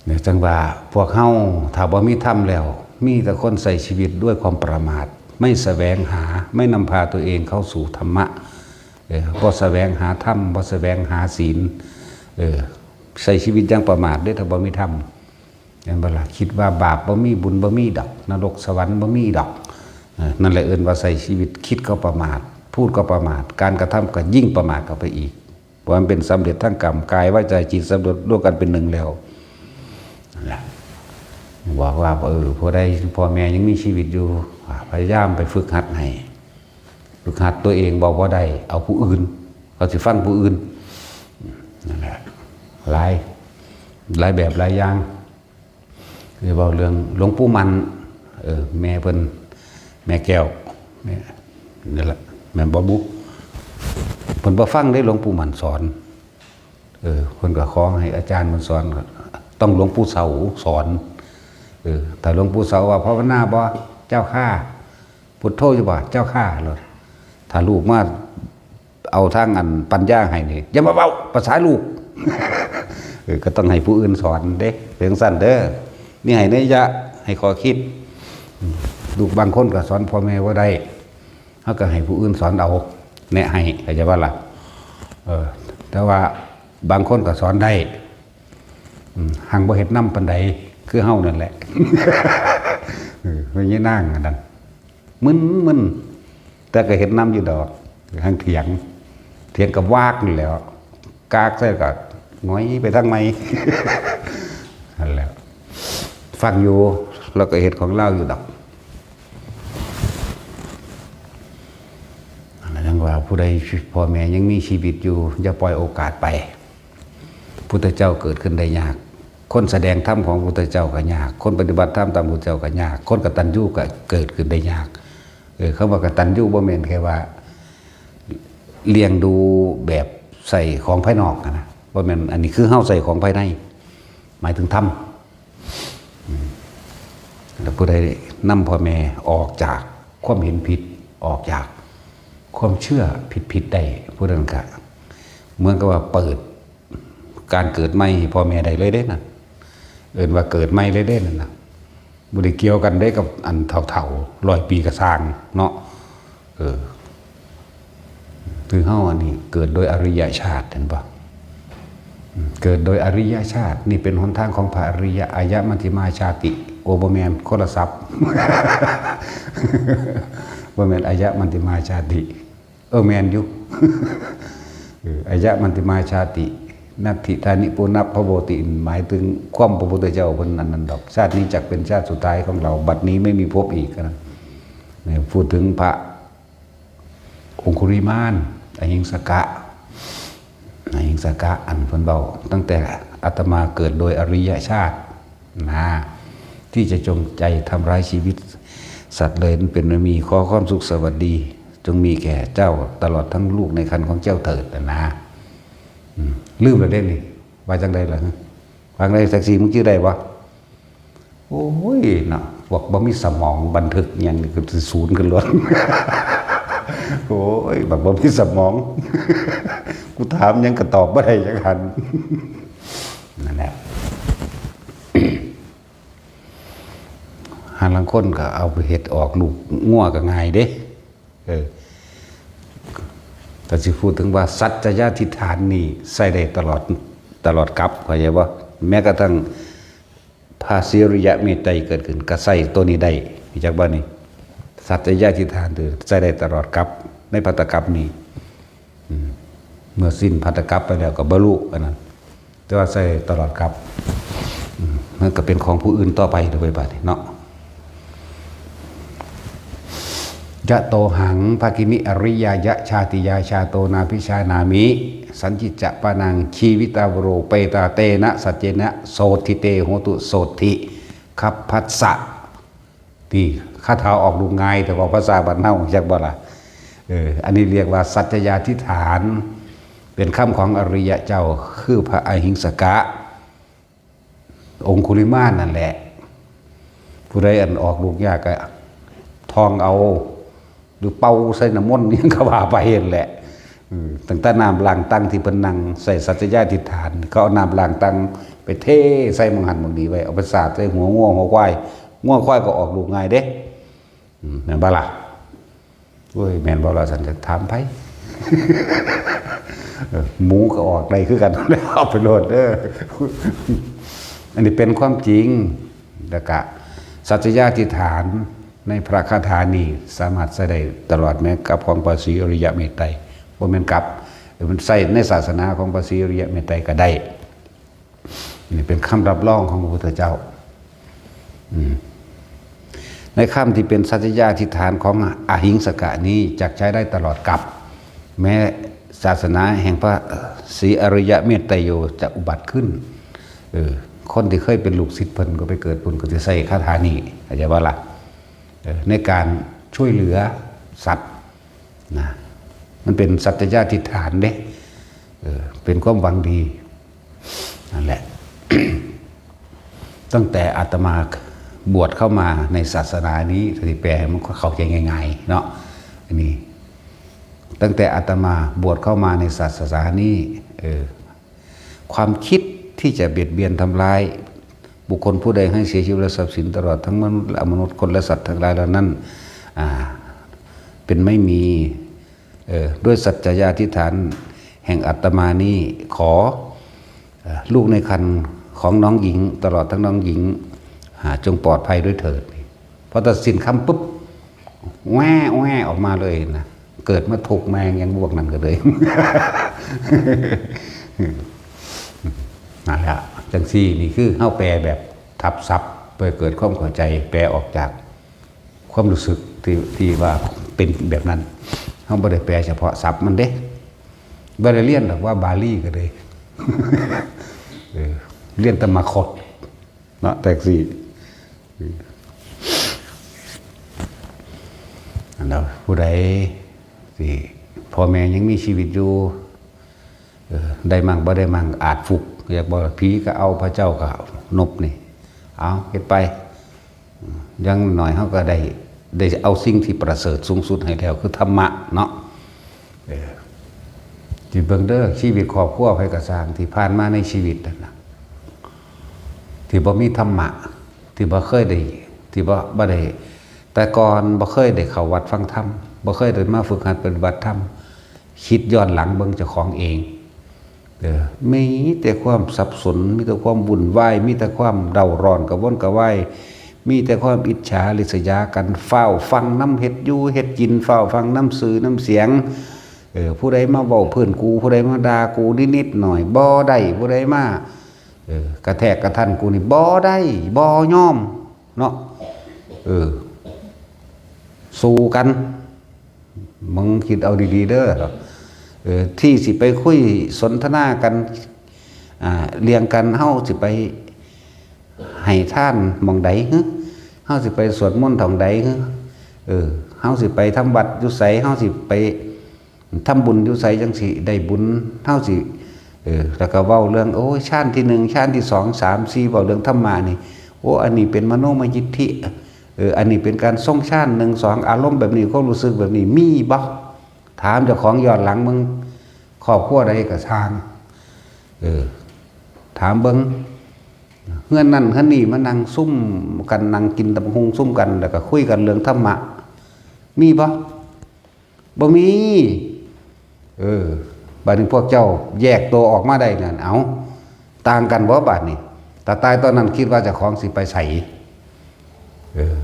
เนี่ย จั่งว่าพวกเฮาถ้าบ่มีธรรมแล้ว มีแต่คนใช้ชีวิตด้วยความประมาท ไม่แสวงหา ไม่นำพาตัวเองเข้าสู่ธรรมะ เออ บ่แสวงหาธรรม บ่แสวงหาศีล เออ ใช้ชีวิตอย่างประมาทเด้อ ถ้าบ่มีธรรม เห็นบ่ล่ะ คิดว่าบาปบ่มี บุญบ่มีดอก นรกสวรรค์บ่มีดอก เออ นั่นแหละเอิ้นว่าใช้ชีวิตคิดก็ประมาท พูดก็ประมาท การกระทำก็ยิ่งประมาทเข้าไปอีก เพราะมันเป็นสำเร็จทั้งกรรม กาย วาจา จิต สำเร็จรวมกันเป็นหนึ่งแล้ว นั่นแหละ บอกว่า เออ ผู้ใดพ่อแม่ยังมีชีวิตอยู่ พยายามไปฝึกหัดให้ ฝึกหัดตัวเอง บอกว่าได้ เอาผู้อื่น เขาสิฟังผู้อื่น นั่นแหละ หลาย หลายแบบหลายอย่าง เรียกว่าเรื่องหลวงปู่มั่น เออ แม่เพิ่น แม่แก้ว แม่ นั่นแหละ แม่นบ่บุ เพิ่นบ่ฟังเด้ หลวงปู่มั่นสอน เออ เพิ่นก็ขอให้อาจารย์เพิ่นสอน ต้องหลวงปู่เสาสอน เออ ถ้าหลวงปู่เสาว่า ภาวนาบ่ เจ้าข้า พุทโธอยู่บ่ เจ้าข้า โลด ถ้าลูกมาเอาทางอันปัญญาให้นี่ อย่ามาเว้าภาษาลูก เออ ก็ต้องให้ผู้อื่นสอนเด้ เป็นจั่งซั้นเด้อ นี่ให้นัยยะ ให้ข้อคิด อืม ลูกบางคนก็สอนพ่อแม่บ่ได้ เฮาก็ให้ผู้อื่นสอนเอา แนะให้ เข้าใจบ่ล่ะ เออ แต่ว่าบางคนก็สอนได้ อืม หังบ่เฮ็ดนำปานใด คือเฮานั่นแหละ เออ แม่ยายนางอันนั้น มึนๆ แต่ก็เฮ็ดนำอยู่ดอก หังเถียง เถียงกับวากนี่แหล้ว กากใส่ก็หงอยไปทางใหม่ นั่นแหละ ฟังอยู่ แล้วก็เฮ็ดของลาวอยู่ดอก นั่นจั่งว่าผู้ใดพ่อแม่ยังมีชีวิตอยู่ อย่าปล่อยโอกาสไป พุทธเจ้าเกิดขึ้นได้ยาก คนแสดงธรรมของพุทธเจ้าก็ยาก คนปฏิบัติธรรมตามพุทธเจ้าก็ยาก คนกตัญญูก็เกิดขึ้นได้ยาก เออ คำว่ากตัญญูบ่แม่นแค่ว่า เลี้ยงดูแบบใส่ของภายนอกหั้นนะ บ่แม่น อันนี้คือเฮาใส่ของภายใน หมายถึงธรรม อืม แล้วผู้ใดนำพ่อแม่ออกจากความเห็นผิด ออกจากความเชื่อผิดๆได้ ผู้นั้นก็เหมือนกับว่าเปิดการเกิดใหม่ให้พ่อแม่ได้เลยเด้นั่น เอิ้นว่าเกิดใหม่เลยเด้นั่นน่ะ บ่ได้เกี่ยวกันได้กับอันเฒ่าๆ ร้อยปีกะซ่างเนาะ เออ คือเฮาอันนี้เกิดโดยอริยชาติ เห็นปะ เกิดโดยอริยชาติ นี่เป็นหนทางของพระอริยะ อายะมัชฌิมาชาติ โอ้ บ่แม่น คนละศัพท์ บ่แม่น อายะมัชฌิมาชาติ เออ แม่นอยู่ เออ อายะมัชฌิมาชาติ นัตถิทานิปุณพโวติ หมายถึงความพระพุทธเจ้าเพิ่นอันนั้นดอก ชาตินี้จักเป็นชาติสุดท้ายของเรา บัดนี้ไม่มีพบอีกนะ เนี่ย พูดถึงพระองคุลิมาน อหิงสกะ อหิงสกะ อันเพิ่นเว้า ตั้งแต่อาตมาเกิดโดยอริยชาติ นะ ที่จะจงใจทำร้ายชีวิตสัตว์เลยนั้นเป็นไม่มี ขอความสุขสวัสดี จงมีแก่เจ้าตลอดทั้งลูกในครรภ์ของเจ้าเถิด นะ อืม ลืมแล้วเด้นี่ ว่าจังใดล่ะ ฟังได้ แท็กซี่ มึงจื่อได้บ่ โอ้ย เนาะ พวกบ่มีสมองบันทึกหยังนี่ก็สิศูนย์ขึ้นโลด โอ้ย บักบ่มีสมอง กูถามหยังก็ตอบบ่ได้จักอัน นั่นแหละ หาลางคนก็เอาไปเฮ็ดออกลูกงัวก็ง่ายเด้ เออ ก็สิพูดถึงว่าสัจจยาธิฐานนี่ใช้ได้ตลอด ตลอดกาล เข้าใจบ่ แม้กระทั่งพระศรีอริยะเมตไตรยเกิดขึ้น ก็ใช้ตัวนี้ได้ รู้จักบ่นี่ สัจจยาธิฐานคือใช้ได้ตลอดกาล ในภัตตกาลนี่ อืม เมื่อสิ้นภัตตกาลไปแล้วก็บรรลุอันนั้น แต่ว่าใช้ตลอดกาล อืม มันก็เป็นของผู้อื่นต่อไปโดยบัดนี้เนาะ ยะโตหัง ภกินิ อริยายะ ชาติยา ชาโต นาภิชานามิ สัญญิจจะปานัง ชีวิตาวโร เปตา เตนะ สัจเจนะ โสตถิ เต โหตุ โสตถิ คัพพัสสะ ที่คาถาออกลูกง่าย แต่ว่าภาษาบ้านเฮาจักบ่ล่ะ เออ อันนี้เรียกว่าสัจจยาธิฐาน เป็นคำของอริยะเจ้า คือพระอหิงสกะ องคุลิมานนั่นแหละ ผู้ใดอันออกลูกยากก็ท่องเอา หรือเป่าใส่น้ำมนต์ หยังก็ว่าไปนั่นแหละ อืม ตั้งแต่น้ำล้างตังที่เพิ่นนั่งใส่สัจจยาธิฐาน เขาเอาน้ำล้างตังไปเทใส่หม่องหั้นหม่องนี้ไว้ เอาไปสาดใส่หัวงัวหัวควาย งัวควายก็ออกลูกง่ายเด้ อืม แม่นบ่ล่ะ โอ้ย แม่นบ่ล่ะ สันจะถามไผ เออ หมูก็ออกได้คือกัน เอาไปโลดเด้อ อันนี้เป็นความจริง แล้วก็สัจจยาธิฐานในพระคาถานี้สามารถใช้ได้ตลอด แม้กับของพระศรีอริยะเมตไตรย บ่แม่นกับ มันใช้ในศาสนาของพระศรีอริยะเมตไตรยก็ได้ นี่เป็นคำรับรองของพระพุทธเจ้า อืม ในคำที่เป็นสัจจยาธิฐานของอหิงสกะนี้จักใช้ได้ตลอดกาล แม้ศาสนาแห่งพระศรีอริยะเมตไตรยจะอุบัติขึ้น เออ คนที่เคยเป็นลูกศิษย์เพิ่นก็ไปเกิดเพิ่นก็สิใช้คาถานี้ เข้าใจบ่ล่ะ เออ ในการช่วยเหลือสัตว์นะ มันเป็นสัจจยาธิฐานเด้ เออ เป็นความหวังดี นั่นแหละ ตั้งแต่อาตมาบวชเข้ามาในศาสนานี้ สิแปลให้มันเข้าใจง่ายๆ เนาะ อันนี้ ตั้งแต่อาตมาบวชเข้ามาในศาสนานี้ เออ ความคิดที่จะเบียดเบียนทำร้ายบุคคลผู้ใดให้เสียชีวิตและทรัพย์สินตลอดทั้งมนุษย์และอมนุษย์ คนและสัตว์ทั้งหลายเหล่านั้น อ่า เป็นไม่มี เออ ด้วยสัจจยาธิฐานแห่งอาตมานี้ ขอ เอ่อ ลูกในครรภ์ของน้องหญิง ตลอดทั้งน้องหญิง อ่า จงปลอดภัยด้วยเถิด พอตัดสินคำปุ๊บ แว่แว่ออกมาเลยนะ เกิดมาทุกข์แม่งยังพวกนั้นก็เลย นั่นแหละ จังซี่ นี่คือเฮาแปลแบบทับศัพท์ เพื่อเกิดความเข้าใจ แปลออกจากความรู้สึกที่ ที่ว่าเป็นแบบนั้น เฮาบ่ได้แปลเฉพาะศัพท์มันเด้ บ่ได้เรียนดอกว่าบาลีก็เลย เออ เรียนแต่มาคด เนาะ แท็กซี่ อันนั้นผู้ใดที่พ่อแม่ยังมีชีวิตอยู่ เออ ได้มั่งบ่ได้มั่ง อาจฟุก เรียกบ่ ผีก็เอา พระเจ้าก็เอา นบนี่ เอา เฮ็ดไป อย่างน้อยเฮาก็ได้ ได้เอาสิ่งที่ประเสริฐสูงสุดให้แล้ว คือธรรมะเนาะ เออ ที่เบิ่งเด้อ ชีวิตครอบครัวไผก็ซ่าง ที่ผ่านมาในชีวิตนั่นน่ะ ที่บ่มีธรรมะ ที่บ่เคยได้ ที่บ่ บ่ได้ แต่ก่อนบ่เคยได้เข้าวัดฟังธรรม บ่เคยได้มาฝึกหัดปฏิบัติธรรม คิดย้อนหลังเบิ่งเจ้าของเอง เออ มีแต่ความสับสน มีแต่ความวุ่นวาย มีแต่ความเร่าร้อนกระวนกระวาย มีแต่ความอิจฉาริษยากัน ฟ้าวฟังนำเฮ็ดอยู่เฮ็ดกิน ฟ้าวฟังนำชื่อนำเสียง เออ ผู้ใดมาเว้าพื้นกู ผู้ใดมาด่ากูนิดๆหน่อยๆ บ่ได้ ผู้ใดมา เออ กระแทกกระทันกูนี่บ่ได้ บ่ยอม เนาะ เออ สู้กัน มึงคิดเอาดีๆเด้อ เออ ที่สิไปคุยสนทนากัน อ่า เรื่องกัน เฮาสิไปให้ทานหม่องใดหึ เฮาสิไปสวดมนต์หม่องใดหึ เออ เฮาสิไปทำวัดอยู่ไส เฮาสิไป ทำบุญอยู่ไสจั่งสิได้บุญ เฮาสิ เออ แล้วก็เว้าเรื่อง โอ้ย ฌานที่หนึ่ง ฌานที่สอง สาม สี่ เว้าเรื่องธรรมะนี่ โอ้ อันนี้เป็นมโนมยิทธิ เออ อันนี้เป็นการทรงฌาน หนึ่ง สอง อารมณ์แบบนี้ ความรู้สึกแบบนี้ มีบ่ ถามเจ้าของย้อนหลังมึง ครอบครัวใดก็ช่าง เออ ถามเบิ่ง เฮือนนั่นเฮือนนี่มานั่งซุ่มกัน นั่งกินตำบักหุ่งซุ่มกัน แล้วก็คุยกันเรื่องธรรมะ มีบ่ บ่มี เออ บัดนี้พวกเจ้าแยกตัวออกมาได้นั่น เอ้า ต่างกันบ่บัดนี้ ตาตายตอนนั้นคิดว่าเจ้าของสิไปไส เออ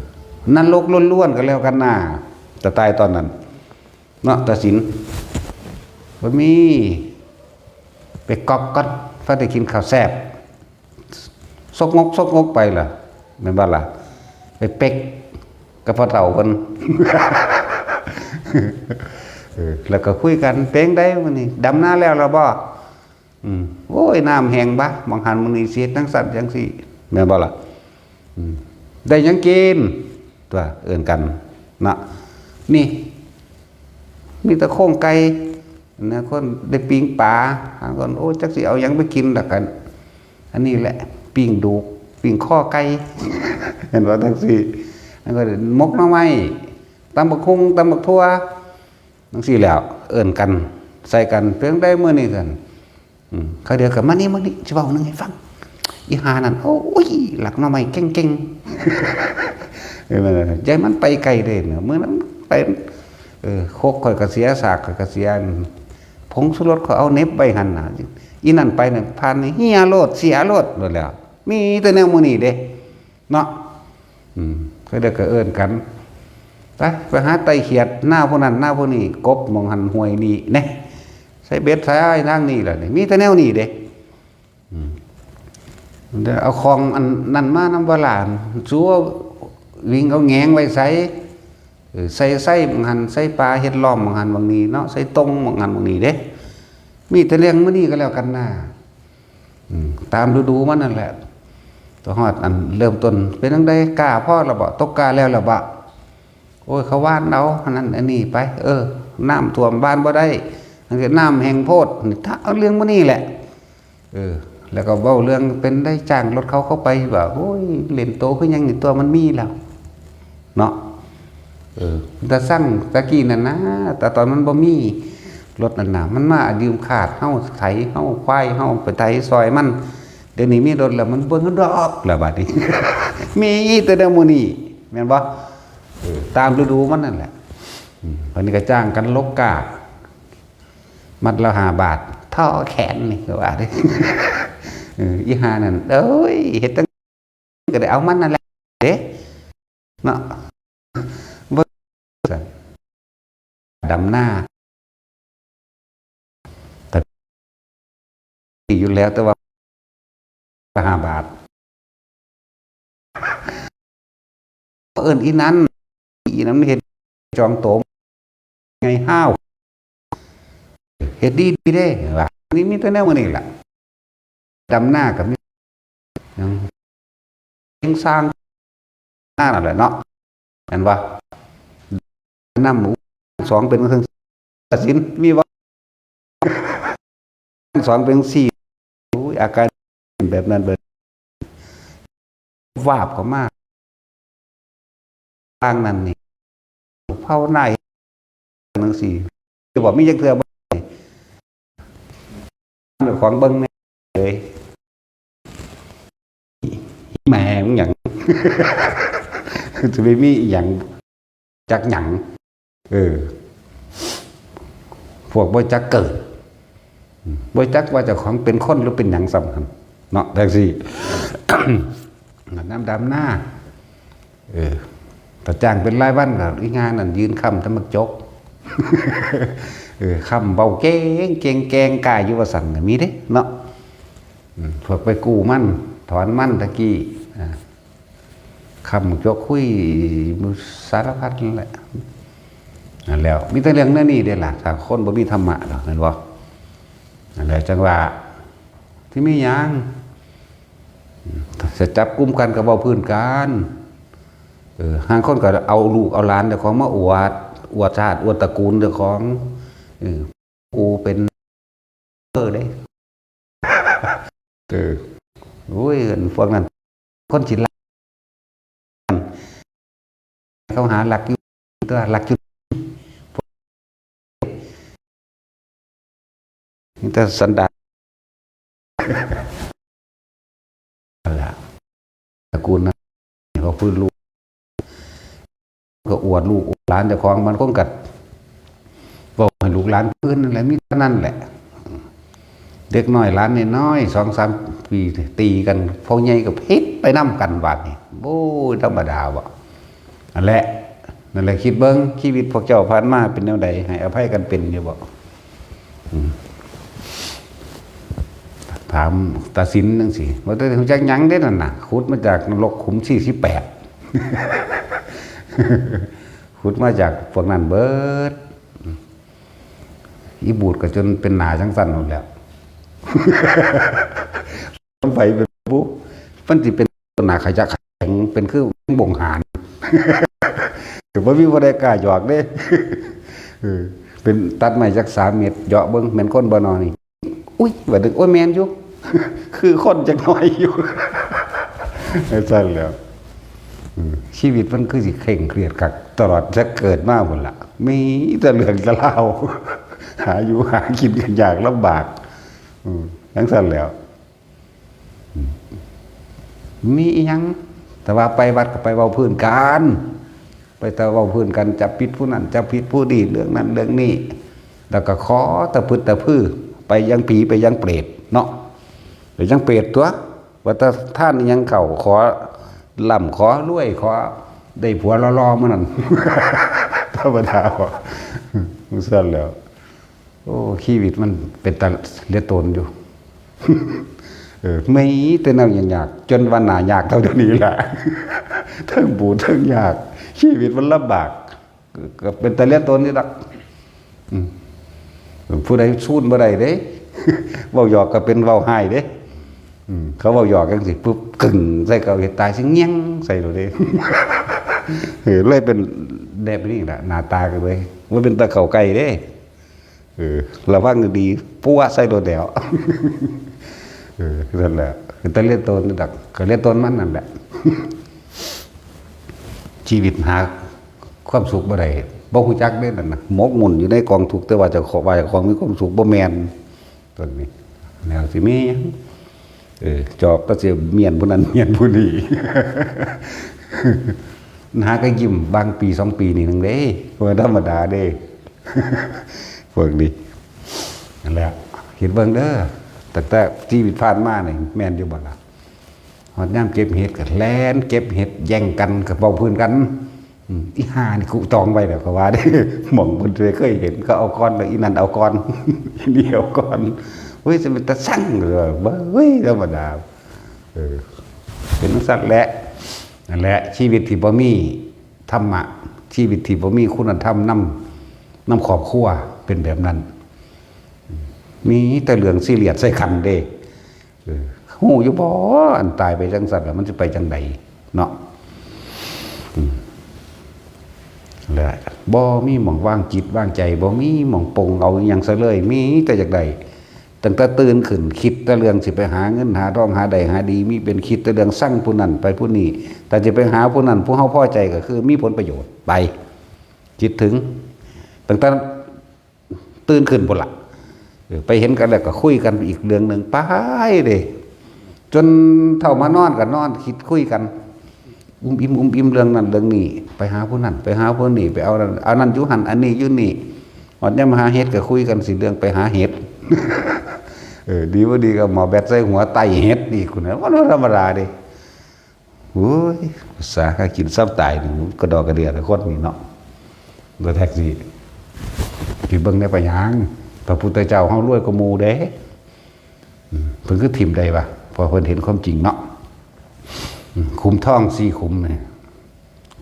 นรกล้วนๆก็แล้วกันนะ ตาตายตอนนั้น เนาะ ตาสิน บ่มี ไปก๊อกก่อน พอได้กินข้าวแซ่บ ซกงก ซกงกไปล่ะ แม่นบ่ล่ะ ไปเป๊กกับพ่อเฒ่าเพิ่น เออ แล้วก็คุยกัน เป็นไดมื้อนี้ ดำนาแล้วล่ะบ่ อืม โอ้ย น้ำแห้งบะ หม่องหันหม่องนี่ สิเฮ็ดจั่งซั้นจั่งซี้ แม่นบ่ล่ะ อืม ได้หยังกิน ตัว เอิ้นกัน เนาะ นี่ มีแต่โครงไก่ นะ คนได้ปิ้งปลา หางคน โอ้ จักสิเอาหยังไปกินล่ะกัน อันนี้แหละ ปิ้งดูก ปิ้งคอไก่ เห็นบ่ จั่งซี้ แล้วก็หมกหน่อไม้ ตำบักหุ่ง ตำบักถั่ว จั่งซี้แหล้ว เอิ้นกัน ใส่กัน เป็นไดมื้อนี้ซั่น อืม เขาเดียวกัน มานี่ มานี่ สิเว้าหนึ่งให้ฟัง อีห่านั่น โอ้ย ลักหน่อไม้เก่งๆ เออ ยายมันไปไกลเด้เนาะ มื้อนั้นไป เออ โคกข้อยก็เสีย สากข้อยก็เสีย ผงชูรสข้อยเอาเหน็บไว้หั่นน่ะ อีนั่นไปน่ะ ผ่านนี่เหียโลด เสียโลด โลดแล้ว มีแต่แนวหมู่นี้เด้ เนาะ อืม เขาเดียวก็เอิ้นกัน ไป ไปหาไต่เขียด หน้าผู้นั้น หน้าผู้นี้ กบหม่องหั่น ห้วยนี่ แหน่ ใส่เบ็ดใส่อ้ายทางนี้ล่ะนี่ มีแต่แนวนี้เด้ อืม เดี๋ยวเอาของอันนั้นมานำ ว่าหลาน สัววิ่งเอาแหงงไว้ใส่ เออ ใส่ ใส่หม่องหั่น ใส่ปลาเฮ็ดล้อมหม่องหั่นหม่องนี้เนาะ ใส่ตงหม่องหั่นหม่องนี้เด้ มีแต่เรื่องมื้อนี้ก็แล้วกันนะ อืม ตามฤดูมันนั่นแหละ ตัวฮอดอันเริ่มต้น เป็นจั่งใด กล้าพอแล้วบ่ ตกกล้าแล้วแล้วบ่ โอ้ย เขาหว่านเอา อันนั้นอันนี้ไป เออ น้ำท่วมหว่านบ่ได้ อันนี้น้ำแห้งโพด นี่ ถ้าเอาเรื่องมื้อนี้แหละ เออ แล้วก็เว้าเรื่องเป็นได้จ้างรถเขาเข้าไป ว่า โอ้ย เล่นโตคือหยังนี่ ตัวมันมีแล้ว เนาะ เออ แต่สั่งตะกี้นั่นนะ แต่ตอนมันบ่มีรถนั่นน่ะ มันมายืมคาดเฮาไถ เฮาควาย เฮาไปไถซอยมัน เดี๋ยวนี้มีรถแล้ว มันเบิ่งดอกแล้วบัดนี้ มีแต่แนวหมู่นี้ แม่นบ่ เออ ตามฤดูมันนั่นแหละ อืม บัดนี้ก็จ้างกันลกกล้า มัดละห้าบาท ท่อแขนนี่ก็ว่าเด้ เออ อีห่านั่น เอ้ย เฮ็ดจั่ง ก็ได้เอามันนั่นแหละเด้ เนาะ เบิ่ง ดำนา แต่ดีอยู่แล้ว แต่ว่า ห้าบาท เอิ้นอีนั้น อีนั้นมันเฮ็ดจองโต ไงห้าว เฮ็ดดีดีเด้ ว่า นี่มีแต่แนวมื้อนี้ล่ะ ดำนาก็มี ยัง เฮ็งสร้างหน้านั่นแหละเนาะ แม่นบ่ นำหมู่ สองเป็นจั่งซี้ ตัดสิน มีบ่ สองเป็นจั่งซี้ โอ้ย อาการแบบนั้น แบบ วาบเข้ามา ทางนั้นนี่ ภาวนาจั่งซี้ จะบอกมีจักเทื่อบ่ เจ้าของเบิ่งแม่เอ้ย แม่มึงหยัง คือจะไม่มีอหย่างจักหยัง เออ พวกบ่จักเกิด บ่จักว่าเจ้าของเป็นคนหรือเป็นหยังสำคัญ เนาะ จังซี่ น้ำดำหน้า เออ ถ้าจ้างเป็นรายวันก็อีงานนั่นยืนค้ำแต่หมากจก เออ ค้ำเบาเก่ง เก่ง แกงกายอยู่ว่าซั่นน่ะ มีเด้ เนาะ อืม พวกไปกู้มัน ถอนมันตะกี้ อ่า ค้ำหมากจกคุย สารพัดนั่นแหละ นั่นแหล้ว มีแต่เรื่องแนวนี้เด้ล่ะ ถ้าคนบ่มีธรรมะดอก แม่นบ่ นั่นแหละ จังว่า ที่มีหยัง จะจับกุมกันก็เว้าพื้นกัน เออ ห่างคนก็เอาลูกเอาหลานเจ้าของมาอวด อวดชาติ อวดตระกูลเจ้าของ เออ กูเป็นเออเด้ เออ โอ้ย พวกนั้น คนสิรัก เขาหารักอยู่ ตัวรักอยู่ นี่แต่สันดาน นั่นแหละ ตระกูลนั้น เขาพื้นลูก ก็อวดลูกอวดหลานเจ้าของ มันคงกัด บอกให้ลูกหลานพื้นนั่นแหละ มีเท่านั้นแหละ เด็กน้อยหลานน้อยๆ สองสามปี ตีกัน พ่อใหญ่ก็ผิดไปนำกัน บาดนี้ โอ้ย ธรรมดาบ่ นั่นแหละ นั่นแหละ คิดเบิ่ง ชีวิตพวกเจ้าผ่านมาเป็นแนวใด ให้อภัยกันเป็นอยู่บ่ อืม ถามตาสินจังซี่ ว่าแต่ฮู้จักหยังเด้นั่นน่ะ ขุดมาจากนรกขุมสี่สิบแปด ขุดมาจากพวกนั้นเบิด อีบูดก็จนเป็นหนาจังซั่นนั่นแหละ มันไปเป็นปุ๊บ มันสิเป็นหนาขยะแข็ง เป็นคือบ่งหาน ก็บ่มีผู้ใดกล้าหยอกเด้ เออ เป็นตัดไม้จักสามเมตร เหยาะเบิ่ง แม่นคนบ่นอนี่ อุ๊ย ว่าดึก โอ้ย แม่นอยู่ คือคนจักหน่อยอยู่ จังซั่นแหล้ว อืม ชีวิตมันคือสิเคร่งเครียดคัก ตลอดจะเกิดมาพุ้นล่ะ มีแต่เรื่องแต่ราว หาอยู่หากินกันยากลำบาก อืม จังซั่นแหล้ว อืม มีอีหยัง แต่ว่าไปวัดก็ไปเว้าพื้นกัน ไปแต่เว้าพื้นกัน จับผิดผู้นั้น จับผิดผู้นี้ เรื่องนั้นเรื่องนี้ แล้วก็ขอตะพึดตะพือ ไปยังผี ไปยังเปรตเนาะ ไปยังเปรตตัว ว่าแต่ท่านอีหยังเข้า ขอร่ำขอรวย ขอได้ผัวหล่อๆ มื้อนั้น ธรรมดาบ่ จังซั่นแหล้ว โอ้ ชีวิตมันเป็นตาเหลือตนอยู่ เออ มีแต่แนวยากๆ จนว่าหน้ายากเท่าเดี๋ยวนี้แหละ ทั้งบูดทั้งยาก ชีวิตมันลำบาก ก็เป็นตาเหลือตนนี่ดอก อืม ผู้ใดสู้บ่ได้เด้ เว้าหยอกก็เป็นเว้าฮ้ายเด้ อืม เขาเว้าหยอกจังซี่ปุ๊บ กึ่งใส่เขา เฮ็ดตายสิเงี้ยงใส่โลดเด้ เออ เลยเป็นแบบนี้ล่ะ หน้าตาก็เลย บ่เป็นตาเข้าใกล้เด้ เออ ระวังดีๆ ปัวใส่โลดแล้ว เออ นั่นแหละ เป็นตาเหลือตนนี่ดอก ก็เหลือตนมันนั่นแหละ ชีวิตหาความสุขบ่ได้ บ่ฮู้จักเด้นั่นน่ะ หมกมุ่นอยู่ในกองทุกข์ แต่ว่าเจ้าของ ว่าเจ้าของมีความสุข บ่แม่น ต้นนี้ แนวสิมีหยัง เออ จอบก็สิเมียนผู้นั้น เมียนผู้นี้ หาก็ยิ้มบางปีสองปีนี่หนึ่งเด้ บ่ธรรมดาเด้ พวกนี้ นั่นแหละ คิดเบิ่งเด้อ ตั้งแต่ชีวิตผ่านมานี่ แม่นอยู่บ่ล่ะ ฮอดยามเก็บเห็ดก็แล่นเก็บเห็ดแย่งกันก็เว้าพื้นกัน อืม อีห่านี่กูจองไว้แล้วก็ว่าเด้ หม่องเพิ่นเคยเห็นก็เอาก่อน แล้วอีนั่นเอาก่อน อีนี่เอาก่อน เฮ้ย จะเป็นตาสั่งเลย เว้ย ธรรมดา เออ เป็นจังซั่นแหละ นั่นแหละ ชีวิตที่บ่มีธรรมะ ชีวิตที่บ่มีคุณธรรมนำ นำครอบครัว เป็นแบบนั้น มีแต่เรื่องซีเรียสใส่กันเด้ เออ ฮู้อยู่บ่ อันตายไปจังซั่นแล้วมันสิไปจังใดเนาะ อืม และบ่มีหม่องวางจิตวางใจ บ่มีหม่องปลงเอาอิหยังซะเลย มีแต่อยากได้ ตั้งแต่ตื่นขึ้น คิดแต่เรื่องสิไปหาเงินหาทอง หาได้หาดี มีเป็นคิดแต่เรื่องซังผู้นั้นไปผู้นี้ แต่จะไปหาผู้นั้น ผู้เฮาพอใจก็คือมีผลประโยชน์ ไป คิดถึง ตั้งแต่ ตื่นขึ้นพุ้นล่ะ เออ ไปเห็นกันแล้วก็คุยกันอีกเรื่องหนึ่ง ไปเด้ จนเฒ่ามานอนก็นอนคิดคุยกัน อุ้มอิ่มอุ้มอิ่มเรื่องนั้นเรื่องนี้ ไปหาผู้นั้น ไปหาผู้นี้ ไปเอานั่น อันนั้นอยู่หั่น อันนี้อยู่นี่ ฮอดยามหาเห็ดก็คุยกันสิเรื่องไปหาเห็ด เออ ดีบ่ดีก็หมอแบตใส่หัวไต่เห็ดอีก คุณนะ มันบ่ธรรมดาเด้ โอ้ย ภาษาหากินซ้ำตายนี่ กระดอกกระเดียแต่คนนี่เนาะ บ่แท็กซี่ สิเบิ่งได้ปะหยัง พระพุทธเจ้าเฮารวยกว่าหมู่เด้ อืม เพิ่นคือถิ่มได้วะ เพราะเพิ่นเห็นความจริงเนาะ อืม ขุมทองสี่ขุมนี่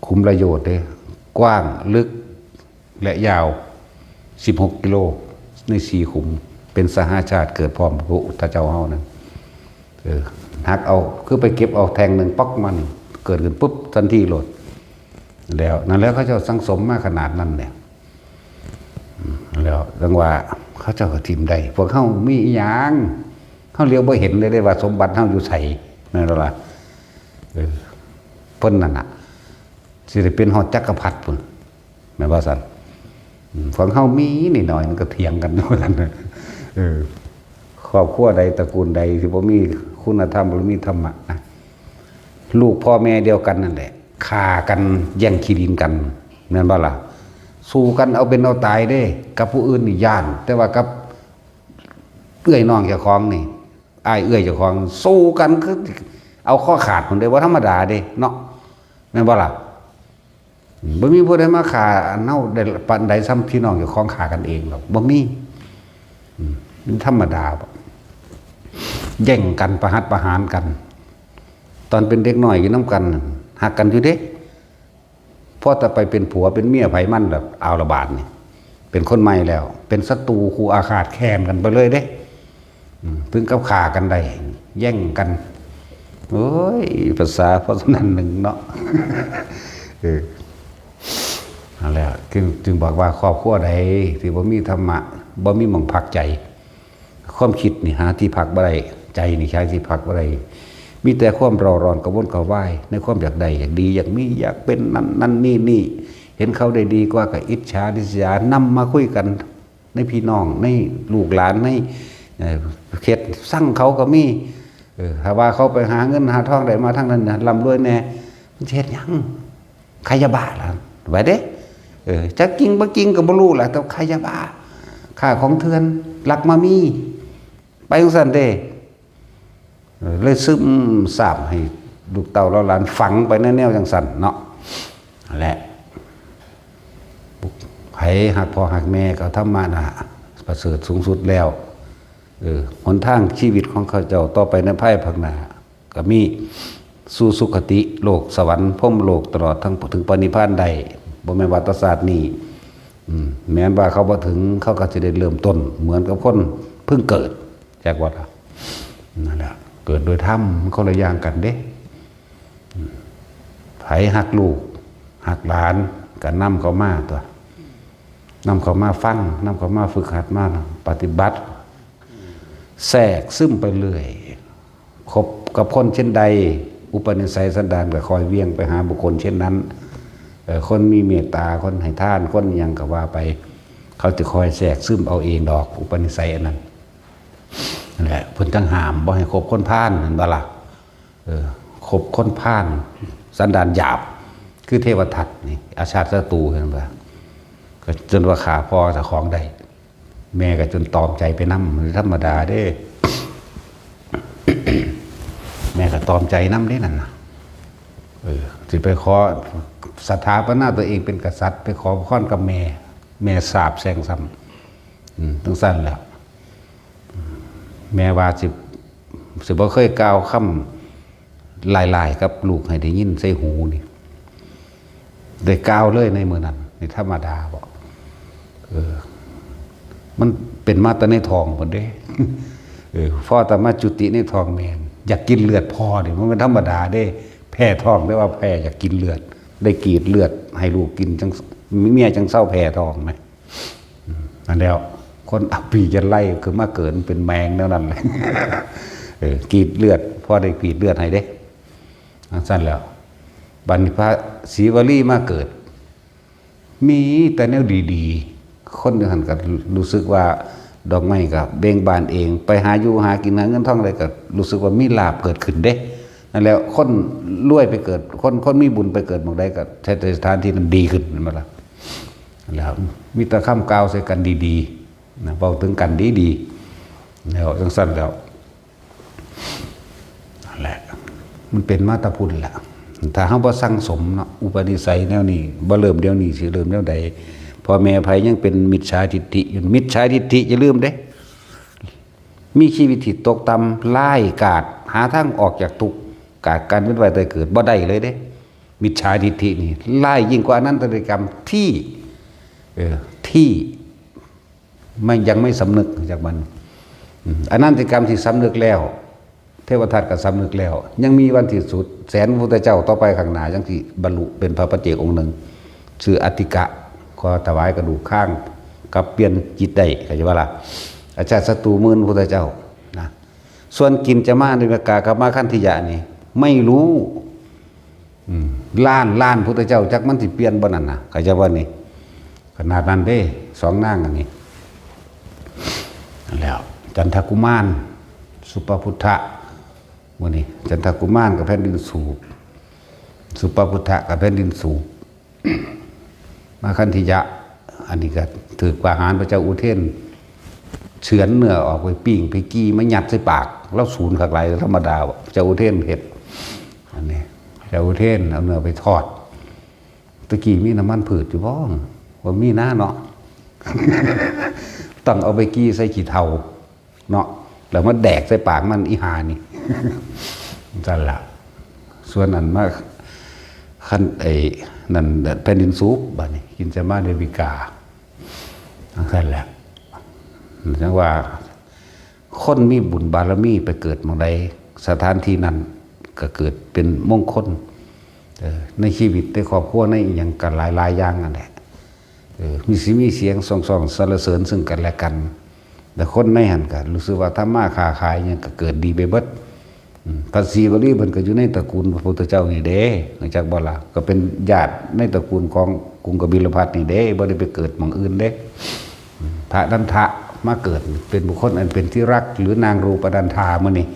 ขุมละโยชน์เด้ กว้าง ลึก และยาว สิบหกกิโล ในสี่ขุม เป็นสหาชาติเกิดพร้อมพระพุทธเจ้าเฮานั่น เออ หักเอา คือไปเก็บเอาแท่งหนึ่งป๊อกมานี่ เกิดขึ้นปุ๊บ ทันทีโลด แล้ว นั่นแหละเขาเจ้าสั่งสมมาขนาดนั้นเนี่ย อืม แล้วจั่งว่าเขาเจ้าก็ถิ่มได้ พวกเฮามีอีหยัง เฮาเหลียวบ่เห็นเลยเด้ว่าสมบัติเฮาอยู่ไส แม่นบ่ล่ะ เออ เพิ่นนั่นน่ะ สิได้เป็นฮอดจักรพรรดิพุ้น แม่นบ่ซั่น อืม พวกเฮามีนิดหน่อยมันก็เถียงกัน ว่าซั่น เออ ครอบครัวใดตระกูลใดที่บ่มีคุณธรรม บ่มีธรรมะนะ ลูกพ่อแม่เดียวกันนั่นแหละ ฆ่ากันแย่งขี้ดินกัน แม่นบ่ล่ะ สู้กันเอาเป็นเอาตายเด้ กับผู้อื่นนี่ย้าน แต่ว่ากับเอื้อยน้องเจ้าของนี่ อ้ายเอื้อยเจ้าของ สู้กันคือเอาคอขาดพุ้นเด้ บ่ธรรมดาเด้เนาะ แม่นบ่ล่ะ บ่มีผู้ใดมาฆ่าอันเฮาได้ปานใดส่ำพี่น้องเจ้าของฆ่ากันเองดอก บ่มี อืม มันธรรมดาบ่ แย่งกันประหัตประหารกัน ตอนเป็นเด็กน้อยอยู่นำกัน ฮักกันอยู่เด้ พอแต่ไปเป็นผัวเป็นเมียไผมันแล้ว เอาละบาดนี่ เป็นคนใหม่แล้ว เป็นศัตรูคู่อาฆาตแค้นกันไปเลยเด้ อืม ถึงกับฆ่ากันได้ แย่งกัน โอ้ย ภาษาเพราะฉะนั้นหนึ่งเนาะ เออ นั่นแหละ จึง จึงบอกว่าครอบครัวใดที่บ่มีธรรมะ บ่มีหม่องพักใจ ความคิดนี่หาที่พักบ่ได้ ใจนี่หาที่พักบ่ได้ มีแต่ความเร่าร้อนกระวนกระวาย ในความอยากได้ อยากดี อยากมี อยากเป็นนั่น นั่น นี่ นี่ เห็นเขาได้ดีกว่าก็อิจฉาริษยา นำมาคุยกัน ในพี่น้อง ในลูกหลาน ใน เอ่อ เขตซังเขาก็มี เออ ถ้าว่าเขาไปหาเงินหาทองได้มาทางนั้นนะ ร่ำรวยแน่ มันสิเฮ็ดหยัง ขายยาบ้าล่ะ ว่าเด้ เออ จักจริงบ่จริงก็บ่รู้ล่ะ แต่ขายยาบ้า ค้าของเถื่อน ลักมามี ไปจั่งซั้นเด้ เออ เลยซึมซาบให้ลูกเต้าเหล่าหลานฝังไปในแนวจั่งซั้นเนาะ และ ไผฮักพ่อฮักแม่ก็ธรรมะน่ะ ประเสริฐสูงสุดแล้ว เออ หนทางชีวิตของเขาเจ้าต่อไปในภายภาคหน้า ก็มีสู่สุคติโลกสวรรค์พรหมโลกตลอดทั้งถึงปรินิพพานได้ บ่แม่นว่าแต่ชาตินี้ อืม แม้นว่าเขาบ่ถึง เขาก็สิได้เริ่มต้นเหมือนกับคนเพิ่งเกิด จักว่าล่ะ นั่นแหละ เกิดโดยธรรม มันคนละอย่างกันเด้ อืม ไผฮักลูก ฮักหลาน ก็นำเขามาตัวนำเขามาฟัง นำเขามาฝึกหัด มาปฏิบัติ แทรกซึมไปเรื่อย คบกับคนเช่นใด อุปนิสัยสันดานก็คอยเวียงไปหาบุคคลเช่นนั้น เอ่อ คนมีเมตตา คนให้ทาน คนหยังก็ว่าไป เขาจะคอยแทรกซึมเอาเองดอก อุปนิสัยอันนั้น นั่นแหละ เพิ่นจั่งห้ามบ่ให้คบคนพาล แม่นบ่ล่ะ เออ คบคนพาล สันดานหยาบ คือเทวทัตนี่ อาชาติศัตรู เห็นบ่ ก็จนว่าฆ่าพ่อเจ้าของได้ แม่ก็จนตอมใจไปนำ ธรรมดาเด้ แม่ก็ตอมใจนำเด้นั่นน่ะ เออ สิไปขอสถาปนาตัวเองเป็นกษัตริย์ ไปขอพรกับแม่ แม่สาปแช่งซ้ำ อืม จั่งซั้นแหละ แม่ว่าสิ สิบ่เคยกล่าวคำหลายๆกับลูกให้ได้ยินใส่หูนี่ ได้กล่าวเลยในมื้อนั้น นี่ธรรมดาบ่ เออ มันเป็นมาแต่ในท้องพุ้นเด้ เออ พอแต่มาจุติในท้องแม่ อยากกินเลือดพ่อนี่ มันเป็นธรรมดาเด้ แพ้ท้อง แต่ว่าแพ้อยากกินเลือด ได้กรีดเลือดให้ลูกกิน จั่ง เมียจั่งเซาแพ้ท้องนะ อืม นั่นแล้ว คนอับปีจั่นไล่คือมาเกิดเป็นแมงแนวนั้นเลย เออ กรีดเลือด พ่อได้กรีดเลือดให้เด้ จั่งซั้นแล้ว บัดนี้พระศรีวลีมาเกิด มีแต่แนวดีๆ คนอยู่หั่นก็รู้สึกว่าดอกไม้ก็เบ่งบานเอง ไปหาอยู่หากิน หาเงินทองอะไรก็รู้สึกว่ามีลาภเกิดขึ้นเด้ แล้วคนรวยไปเกิด คนคนมีบุญไปเกิดหม่องใดก็ใช้สถานที่นั้นดีขึ้นแม่นบ่ล่ะ แล้วมีแต่คำกล่าวใส่กันดีๆนะ เว้าถึงกันดีๆ แล้วจั่งซั่นแล้ว นั่นแหละ มันเป็นมาแต่พุ้นแหละ ถ้าเฮาบ่สั่งสมเนาะ อุปนิสัยแนวนี้ บ่เริ่มเดี๋ยวนี้ สิเริ่มแนวใด พ่อแม่ไผยังเป็นมิจฉาทิฏฐิอยู่ มิจฉาทิฏฐิอย่าลืมเด้ มีชีวิตที่ตกต่ำ ร้ายกาจ หาทางออกจากทุกข์ กาดการเวียนว่ายตายเกิดบ่ได้เลยเด้ มิจฉาทิฏฐินี่ ร้ายยิ่งกว่าอนันตริยกรรมที่ เออ ที่ ไม่ ยังไม่สำนึกจากมัน อืม อนันตริยกรรมที่สำนึกแล้ว เทวทัตก็สำนึกแล้ว ยังมีวันสิ้นสุด แสนพระพุทธเจ้าต่อไปข้างหน้า ยังสิบรรลุเป็นพระปัจเจกองค์หนึ่ง ชื่ออัตถิกะ ขอถวายกระดูกข้าง กลับเปลี่ยนจิตได้ เข้าใจบ่ล่ะ อาชาติศัตรูหมื่นพุทธเจ้านะ ส่วนกินจมานิกากับมาคันธิยะนี่ ไม่รู้ อืม ล้านล้านพุทธเจ้า จักมันสิเปลี่ยนบ่นั่นน่ะ เข้าใจบ่นี่ ขนาดนั้นเด้ สองนางอันนี้ นั่นแล้ว จันทกุมาร สุปพุทธะ มื้อนี้ จันทกุมารกับแผ่นดินสูบ สุปพุทธะกับแผ่นดินสูบ มาคันธิยะ อันนี้ก็ถืกประหาร พระเจ้าอุเทนเฉือนเนื้อออกไปปิ้งไปกี้มายัดใส่ปาก แล้วสูนคักหลายธรรมดา พระเจ้าอุเทนเฮ็ด อันนี้ พระเจ้าอุเทนเอาเนื้อไปทอด ตะกี้มีน้ำมันพืชอยู่บ่ ว่ามีน้าเนาะ ต้องเอาไปกี้ใส่ขี้เถ้าเนาะ แล้วมาแดกใส่ปากมัน อีหานี่ จั่นละ ส่วนอันมาคันไอ้นั่นแผ่นดินสูบ บัดนี้ กินจมาเดวิกา จั่นแหละ จั่งว่า คนมีบุญบารมีไปเกิดหม่องใด สถานที่นั้นก็เกิดเป็นมงคล เออ ในชีวิตในครอบครัวในอิหยังกันหลายๆอย่างนั่นแหละ เออ มีสิมีเสียงส่องๆสรรเสริญซึ่งกันและกัน แต่คนในหั้นก็รู้สึกว่าทำมาค้าขายหยังก็เกิดดีไปเบิด อืม พระศรีวลีเพิ่นก็อยู่ในตระกูลพระพุทธเจ้านี่เด้ รู้จักบ่ล่ะ ก็เป็นญาติในตระกูลของกรุงกบิลพัสดุ์นี่เด้ บ่ได้ไปเกิดหม่องอื่นเด้ อืม พระนันทะมาเกิดเป็นบุคคลอันเป็นที่รัก หรือนางรูปนันธามื้อนี้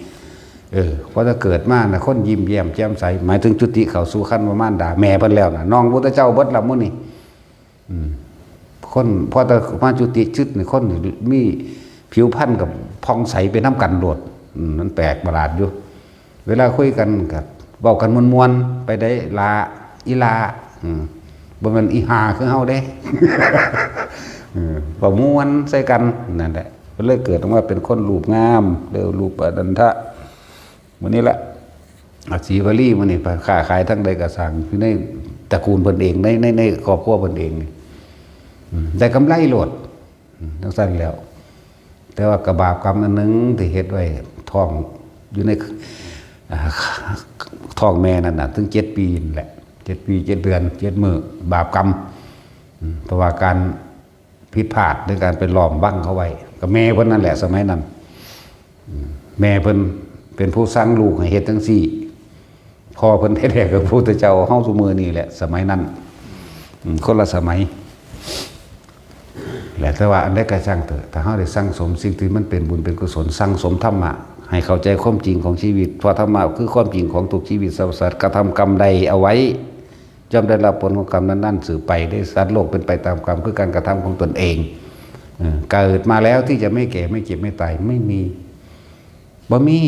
เออ พอจะเกิดมานะ คนยิ้มแย้มแจ่มใส หมายถึงจุติเข้าสู่ครรภ์มารดาแม่เพิ่นแล้วนะ น้องพุทธเจ้าเบิดละมื้อนี้ อืม คนพอแต่มาจุติชึดนี่ คนนี่มีผิวพรรณกับผ่องใสไปนำกันโลด อืม มันแปลกประหลาดอยู่ เวลาคุยกันก็เว้ากันม่วนๆ ไปได้ละ อีหล่า อืม บ่แม่นอีห่าคือเฮาเด้ เออ เว้าม่วนใส่กัน นั่นแหละ ก็เลยเกิดออกมาเป็นคนรูปงาม เรียกว่ารูปนันทะ มื้อนี้แหละ อาชีวลีมื้อนี้ ค้าขายทางใดก็สร้าง อยู่ในตระกูลเพิ่นเอง ใน ใน ในครอบครัวเพิ่นเองนี่ อืม ได้กำไรโลด อืม จั่งซั่นแล้ว แต่ว่าก็บาปกรรมอันหนึ่งที่เฮ็ดไว้ ท้องอยู่ใน อ่า ท้องแม่นั่นน่ะ ถึงเจ็ดปีนั่นแหละ เจ็ดปี เจ็ดเดือน เจ็ดมื้อ บาปกรรม อืม เพราะว่าการผิดพลาดในการไปล้อมบังเขาไว้ ก็แม่เพิ่นนั่นแหละ สมัยนั้น อืม แม่เพิ่นเป็นผู้สั่งลูกให้เฮ็ดจั่งซี้ พ่อเพิ่นแท้ๆ ก็พระพุทธเจ้าเฮาซุมื้อนี้แหละ สมัยนั้น อืม คนละสมัย แหละ แต่ว่าอันใดก็ช่างเถอะ ถ้าเฮาได้สั่งสมสิ่งที่มันเป็นบุญเป็นกุศล สั่งสมธรรมะ ให้เข้าใจความจริงของชีวิต เพราะธรรมะคือความจริงของทุกชีวิต สรรพสัตว์กระทำกรรมใดเอาไว้ ย่อมได้รับผลของกรรมนั้นๆ สืบไป ได้สัตว์โลกเป็นไปตามกรรม คือการกระทำของตนเอง เออ เกิดมาแล้วที่จะไม่แก่ ไม่เจ็บ ไม่ตาย ไม่มี บ่มี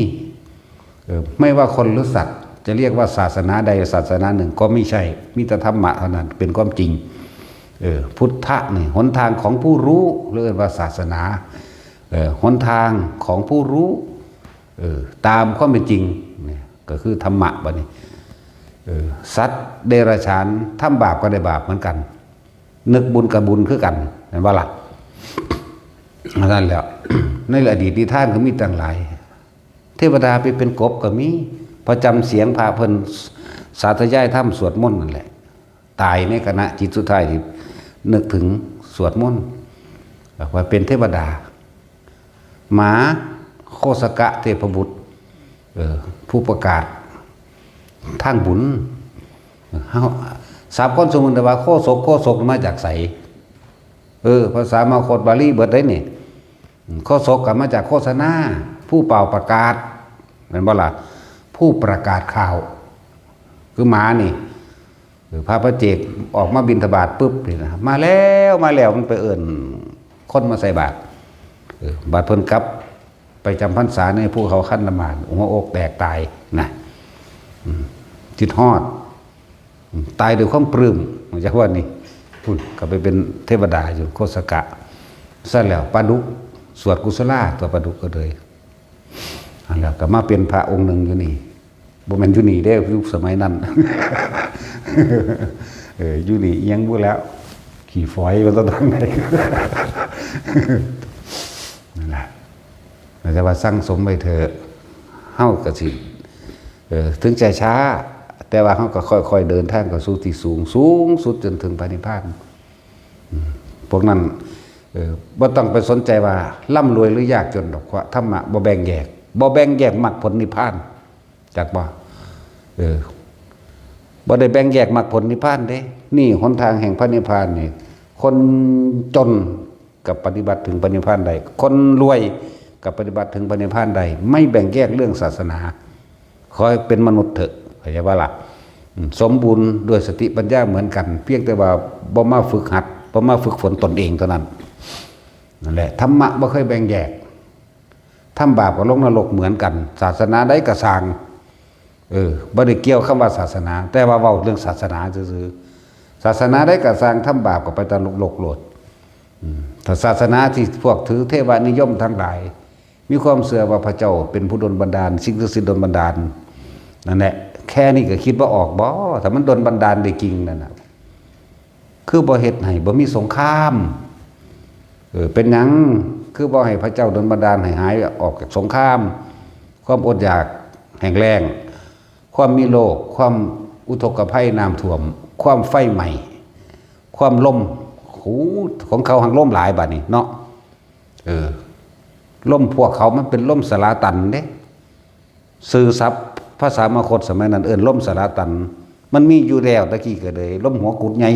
เออ ไม่ว่าคนหรือสัตว์ จะเรียกว่าศาสนาใดศาสนาหนึ่งก็ไม่ใช่ มีแต่ธรรมะเท่านั้นเป็นความจริง เออ พุทธะนี่ หนทางของผู้รู้ เรียกว่าศาสนา เออ หนทางของผู้รู้ เออ ตามความเป็นจริง เนี่ย ก็คือธรรมะบัดนี้ เออ สัตว์เดรัจฉานทำบาปก็ได้บาปเหมือนกัน นึกบุญกับบุญคือกัน แม่นบ่ล่ะ? อันนั้นแหล้ว ในอดีตนิทานก็มีตั้งหลาย เทวดาไปเป็นกบก็มี พอจำเสียงพระเพิ่นสาธยายธรรมสวดมนต์นั่นแหละ ตายในขณะจิตสุดท้ายที่นึกถึงสวดมนต์ ว่าเป็นเทวดา หมา โคสกะเทพบุตร เออ ผู้ประกาศทางบุญ เฮา สามคนสมมุติว่าโคศก โคศกมาจากไส เออ ภาษามคธบาลีเบิดได้นี่ โคศกก็มาจากโฆษณา ผู้เป่าประกาศ แม่นบ่ล่ะ? ผู้ประกาศข่าว คือหมานี่ เออ พระปัจเจกออกมาบิณฑบาตปุ๊บนี่นะ มาแล้ว มาแล้ว มันไปเอิ้นคนมาใส่บาตร เออ บาดเพิ่นกลับไปจำพรรษาในภูเขาคันธมาร หัวอกแตกตายนะ อืม คิดฮอด อืม ตายด้วยความปลื้ม จักว่านี่ พุ้น ก็ไปเป็นเทวดาอยู่โคสกะ ซั่นแล้ว ปาดุก สวดกุศลา ตัวปาดุกก็เลย อันแล้วก็มาเป็นพระองค์หนึ่งอยู่นี่ บ่แม่นอยู่นี่เด้ ยุคสมัยนั้น เออ อยู่นี่อิหยังบ่แล้ว ขี้ฝอยว่าซั่น นั่นแหละ แต่ว่าสั่งสมไว้เถอะ เฮาก็สิ เออ ถึงจะช้า แต่ว่าเฮาก็ค่อยๆเดินทางเข้าสู่ที่สูง สูงสุดจนถึงพระนิพพาน อืม พวกนั้น เออ บ่ต้องไปสนใจว่าร่ำรวยหรือยากจนดอก เพราะธรรมะบ่แบ่งแยก บ่แบ่งแยกมรรคผลนิพพาน จักบ่ เออ บ่ได้แบ่งแยกมรรคผลนิพพานเด้ นี่หนทางแห่งพระนิพพานนี่ คนจนก็ปฏิบัติถึงพระนิพพานได้ คนรวยก็ปฏิบัติถึงพระนิพพานได้ ไม่แบ่งแยกเรื่องศาสนา ขอให้เป็นมนุษย์เถอะ เข้าใจบ่ล่ะ อืม สมบูรณ์ด้วยสติปัญญาเหมือนกัน เพียงแต่ว่าบ่มาฝึกหัด บ่มาฝึกฝนตนเองเท่านั้น นั่นแหละ ธรรมะบ่เคยแบ่งแยก ทำบาปก็ลงนรกเหมือนกัน ศาสนาใดก็ซ่าง เออ บ่ได้เกี่ยวคำว่าศาสนา แต่ว่าเว้าเรื่องศาสนาซื่อๆ ศาสนาใดก็ซ่าง ทำบาปก็ไปตกนรกโลด อืม ถ้าศาสนาที่พวกถือเทวนิยมทั้งหลาย มีความเชื่อว่าพระเจ้าเป็นผู้ดลบันดาล สิ่งศักดิ์สิทธิ์ดลบันดาล นั่นแหละ แค่นี้ก็คิดบ่ออกบ่ ถ้ามันดลบันดาลได้จริงนั่นน่ะ คือบ่เฮ็ดให้บ่มีสงคราม เออ เป็นหยัง คือบ่ให้พระเจ้าดลบันดาลให้หายออกจากสงคราม ความอดอยากแห้งแล้ง ความมีโรค ความอุทกภัยน้ำท่วม ความไฟไหม้ ความลม โอ้ ของเขาหังลมหลายบาดนี้เนาะ เออ ลมพวกเขามันเป็นลมสลาตันเด้ ชื่อศัพท์ภาษามคธสมัยนั้นเอิ้นลมสลาตัน มันมีอยู่แล้วตะกี้ก็เลย ลมหัวกุดใหญ่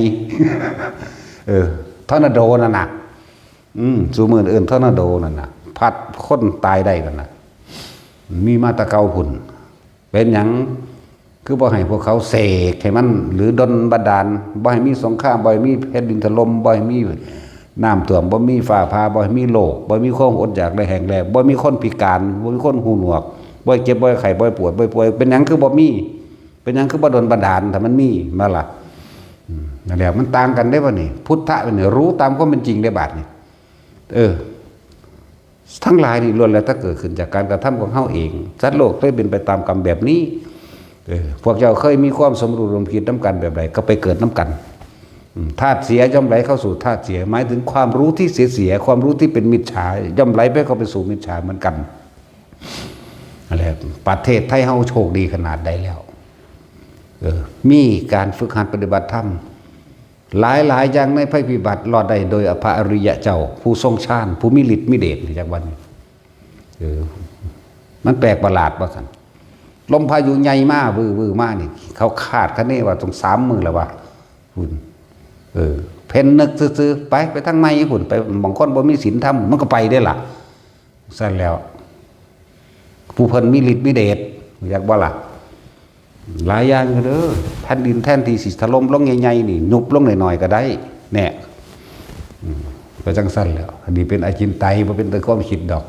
เออ ทอร์นาโดนั่นน่ะ อืม ซุมื้อเอิ้นทอร์นาโดนั่นน่ะ พัดคนตายได้นั่นน่ะ มีมาแต่เก่าพุ้น เป็นหยัง คือบ่ให้พวกเขาเสกให้มัน หรือดลบันดาล บ่ให้มีสงคราม บ่ให้มีแผ่นดินถล่ม บ่ให้มีน้ำท่วม บ่มีฟ้าผ่า บ่ให้มีโรค บ่มีความอดอยากและแห้งแล้ง บ่มีคนพิการ บ่มีคนหูหนวก บ่เจ็บ บ่ไข้ บ่ป่วย บ่ป่วย เป็นหยังคือบ่มี เป็นหยังคือบ่ดลบันดาล ถ้ามันมีมาล่ะ อืม นั่นแหละ มันต่างกันเด้บัดนี้ พุทธะเป็นรู้ตามความเป็นจริงเด้บัดนี้ เออ ทั้งหลายนี่ล้วนแล้วแต่เกิดขึ้นจากการกระทำของเฮาเอง สัตว์โลกได้เป็นไปตามกรรมแบบนี้ เออ พวกเจ้าเคยมีความสมรู้ร่วมคิดนำกันแบบใด ก็ไปเกิดนำกัน อืม ธาตุเสียย่อมไหลเข้าสู่ธาตุเสีย หมายถึงความรู้ที่เสียๆ ความรู้ที่เป็นมิจฉา ย่อมไหลไปเข้าไปสู่มิจฉาเหมือนกัน นั่นแหละ ประเทศไทยเฮาโชคดีขนาดใดแล้ว เออ มีการฝึกหัดปฏิบัติธรรม หลายๆ อย่างในภัยพิบัติรอดได้โดยพระอริยะเจ้า ผู้ทรงฌาน ผู้มีฤทธิ์มีเดช จักวันนี้ เออ มันแปลกประหลาดว่าซั่น ลมพายุใหญ่มา วื้อๆ มานี่ เขาคาดคะเนว่าต้องสามมื้อแล้วว่า พุ้น เออ เพ่นนึกซื่อๆ ไป ไปทางใหม่พุ้น ไป บางคนบ่มีศีลธรรม มันก็ไปได้ล่ะ ซั่นแล้ว ผู้เพิ่นมีฤทธิ์มีเดช อยากบ่ล่ะ หลายอย่างอยู่เด้อ แผ่นดินแทนที่สิถล่มลงใหญ่ๆ นี่ ยุบลงหน่อยๆ ก็ได้ แน่ อืม ก็จังซั่นแหล้ว อันนี้เป็นอจินไตย บ่เป็นแต่ความคิดดอก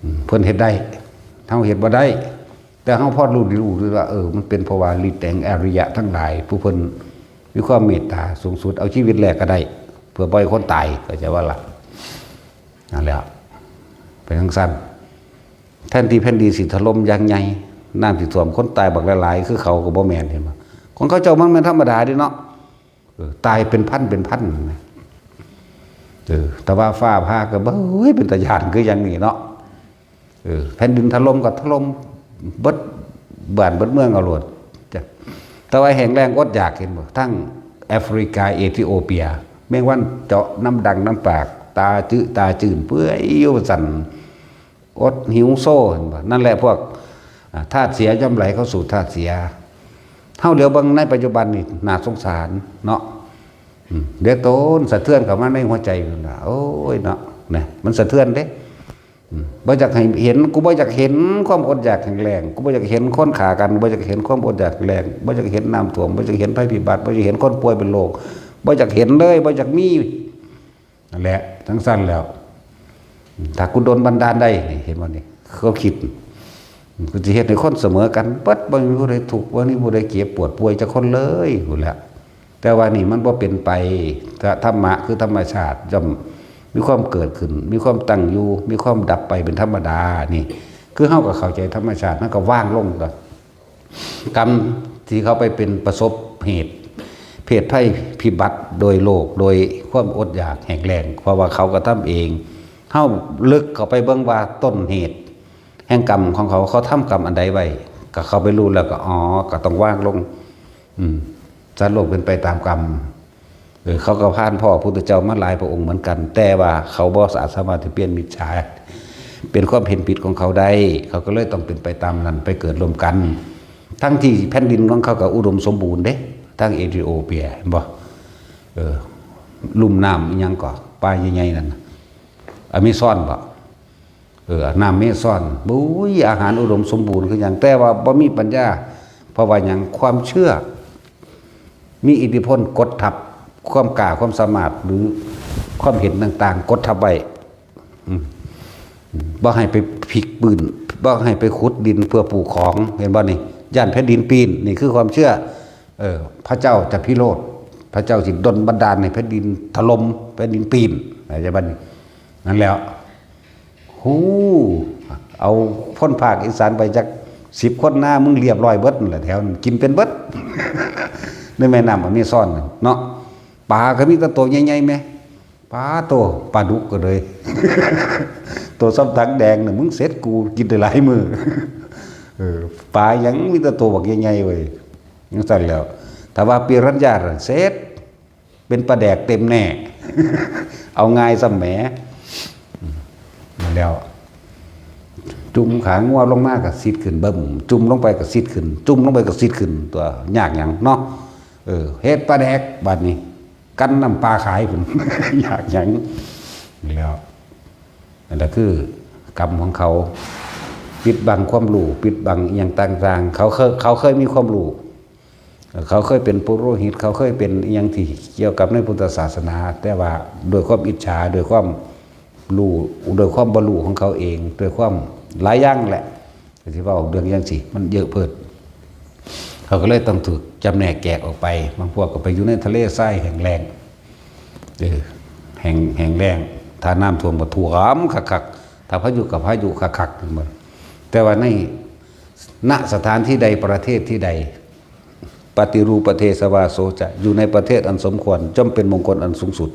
อืม เพิ่นเฮ็ดได้ เฮาเฮ็ดบ่ได้ แต่เฮาพอรู้ดีรู้ว่า เออ มันเป็นเพราะว่าฤทธิ์แห่งอริยะทั้งหลาย ผู้เพิ่นมีความเมตตาสูงสุด เอาชีวิตแลกก็ได้ เพื่อบ่ให้คนตาย เข้าใจบ่ล่ะ นั่นแหละ เป็นจังซั่น แทนที่แผ่นดินสิถล่มอย่างใหญ่ น้ำสิท่วม คนตายบักหลายๆ คือเขาก็บ่แม่น เห็นบ่ ของเขาเจ้ามันแม่นธรรมดาเด้เนาะ เออ ตายเป็นพันเป็นพันนะ เออ แต่ว่าฟ้าผ่าก็บ่ เฮ้ย เป็นตาย้านคืออย่างนี้เนาะ เออ แผ่นดินถล่มก็ถล่มเบิดบ้านเบิดเมืองเอาโลด จ้ะ แต่ว่าแห้งแล้งอดอยาก เห็นบ่ ทั้งแอฟริกา เอธิโอเปีย แมงวันเจาะน้ำดังน้ำปาก ตาจื้อตาจื้นเปื่อยอยู่ซั่น อดหิวโซ เห็นบ่ นั่นแหละพวก อ่า ธาตุเสียย่อมไหลเข้าสู่ธาตุเสีย เฮาเหลียวเบิ่งในปัจจุบันนี่น่าสงสารเนาะ อืม เดี๋ยวโตนสะเทือนเข้ามาในหัวใจนั่นล่ะ โอ้ยเนาะ เนี่ย มันสะเทือนเด้ บ่อยากให้เห็น กูบ่อยากเห็นความอดอยากแห้งแล้ง กูบ่อยากเห็นคนฆ่ากัน บ่อยากเห็นความอดอยากแห้งแล้ง บ่อยากเห็นน้ำท่วม บ่อยากเห็นภัยพิบัติ บ่อยากเห็นคนป่วยเป็นโรค บ่อยากเห็นเลย บ่อยากมี นั่นแหละ จั่งซั้นแล้ว ถ้ากูโดนบันดาลได้ นี่ เห็นบ่นี่ เขาคิด กูสิเฮ็ดให้คนเสมอกันเบิด บ่มีผู้ใดทุกข์ บ่มีผู้ใดเจ็บปวดป่วยจักคนเลย พู้นแหละ แต่ว่านี่มันบ่เป็นไป ธรรมะคือธรรมชาติ ย่อมมีความเกิดขึ้น มีความตั้งอยู่ มีความดับไปเป็นธรรมดา นี่ คือเฮาก็เข้าใจธรรมชาติ เฮาก็วางลง กรรมที่เขาไปเป็นประสบเหตุ เพศภัยพิบัติโดยโรค โดยความอดอยากแห้งแล้ง เพราะว่าเขากระทำเอง เฮาลึกเข้าไปเบิ่งว่าต้นเหตุ แห่งกรรมของเขา เขาทำกรรมอันใดไว้ ก็เข้าไปรู้แล้วก็ อ๋อ ก็ต้องวางลง อืม สัตว์โลกเป็นไปตามกรรม เออ เขาก็ผ่านพ้อพุทธเจ้ามาหลายพระองค์เหมือนกัน แต่ว่าเขาบ่สามารถที่เปลี่ยนมิจฉา เป็นความเห็นผิดของเขาได้ เขาก็เลยต้องเป็นไปตามนั้น ไปเกิดร่วมกัน ทั้งที่แผ่นดินของเขาก็อุดมสมบูรณ์เด้ ทั้งเอธิโอเปีย เห็นบ่ เออ ลุ่มน้ำอิหยังก็ ป่าใหญ่ๆนั่นน่ะ อเมซอนบ่ เออ น้ำเมซอน บุ้ย อาหารอุดมสมบูรณ์คือหยัง แต่ว่าบ่มีปัญญา เพราะว่าหยัง ความเชื่อ มีอิทธิพลกดทับ ความกล้า ความสามารถ หรือความเห็นต่างๆ กดทับไว้ อืม บ่ให้ไปพลิกปืน บ่ให้ไปขุดดินเพื่อปลูกของ เห็นบ่นี่ ย้านแผ่นดินปีน นี่คือความเชื่อ เออ พระเจ้าจะพิโรธ พระเจ้าสิดลบันดาลให้แผ่นดินถล่ม แผ่นดินปีน เข้าใจบ่นี่ นั่นแหล้ว ฮู้ เอาคนภาคอีสานไปจักสิบคนนะ มึงเรียบร้อยเบิดนั่นแหละ แถวนั้นกินเป็นเบิด ในแม่น้ำอเมซอนน่ะเนาะ ปลาก็มีแต่โตใหญ่ๆแหม ปลาโต ปลาดุกก็เลย โตส่ำถังแดงน่ะ มึงเสร็จกูกินได้หลายมื้อ เออ ปลาหยังมีแต่โตบักใหญ่ๆเว้ย จั่งซั้นแหล้ว ถ้าว่าปิรัญญาน่ะ เสร็จ เป็นปลาแดกเต็มแน่ เอาง่ายซ้ำแหม นั่นแหล้ว จุ่มขางัวลงมาก็ซิดขึ้น เบิ่ม จุ่มลงไปก็ซิดขึ้น จุ่มลงไปก็ซิดขึ้น ตัวยากหยังเนาะ เออ เฮ็ดปลาแดก บัดนี้ กันน้ำปลาขายพุ้น ยากหยัง แล้ว นั่นแหละคือกรรมของเขา ปิดบังความรู้ ปิดบังอิหยังต่างๆ เขาเคย เขาเคยมีความรู้ เขาเคยเป็นปุโรหิต เขาเคยเป็นอิหยังที่เกี่ยวกับในพุทธศาสนา แต่ว่าด้วยความอิจฉา ด้วยความรู้ ด้วยความบ่รู้ของเขาเอง ด้วยความหลายอย่างแหละ ที่เว้าเรื่องจั่งซี้ มันเยอะเพิด เขาก็เลยต้องถูกจำแนกแยกออกไป บางพวกก็ไปอยู่ในทะเลทรายแห้งแล้ง เออ แห้ง แห้งแล้ง ถ้าน้ำท่วมก็ท่วมคักๆ ถ้าพายุก็พายุคักๆ แม่นบ่ แต่ว่าใน ณ สถานที่ใด ประเทศที่ใด ปฏิรูปประเทศวาโสจะ อยู่ในประเทศอันสมควร ย่อมเป็นมงคลอันสูงสุด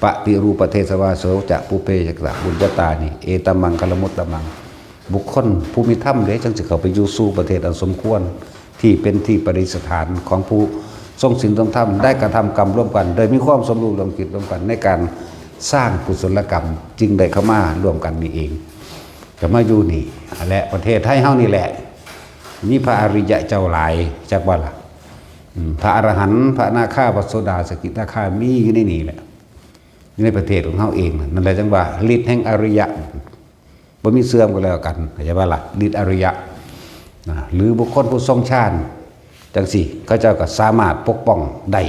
ปฏิรูปประเทศวาโสจะ ปุพเพจะ บุญญาตานี่ เอตัมมังคลมุตตมัง บุคคลผู้มีธรรมเด้ จั่งสิเข้าไปอยู่สู่ประเทศอันสมควร ที่เป็นที่ประดิษฐานของผู้ทรงศีลทรงธรรม ได้กระทำกรรมร่วมกัน โดยมีความสมรู้ร่วมคิดร่วมกัน ในการสร้างกุศลกรรม จึงได้เข้ามาร่วมกันนี่เอง ก็มาอยู่นี่ และประเทศไทยเฮานี่แหละ มีพระอริยะเจ้าหลาย จักว่าล่ะ อืม พระอรหันต์ พระอนาคา พระโสดา สกิทาคา มีอยู่ในนี่แหละ อยู่ในประเทศของเฮาเอง นั่นแหละจั่งว่าฤทธิ์แห่งอริยะ บ่มีเสื่อมก็แล้วกัน เข้าใจบ่ล่ะ ฤทธิ์อริยะ นะ หรือบุคคลผู้ทรงฌาน จั่งซี้ เขาเจ้าก็สามารถปกป้องได้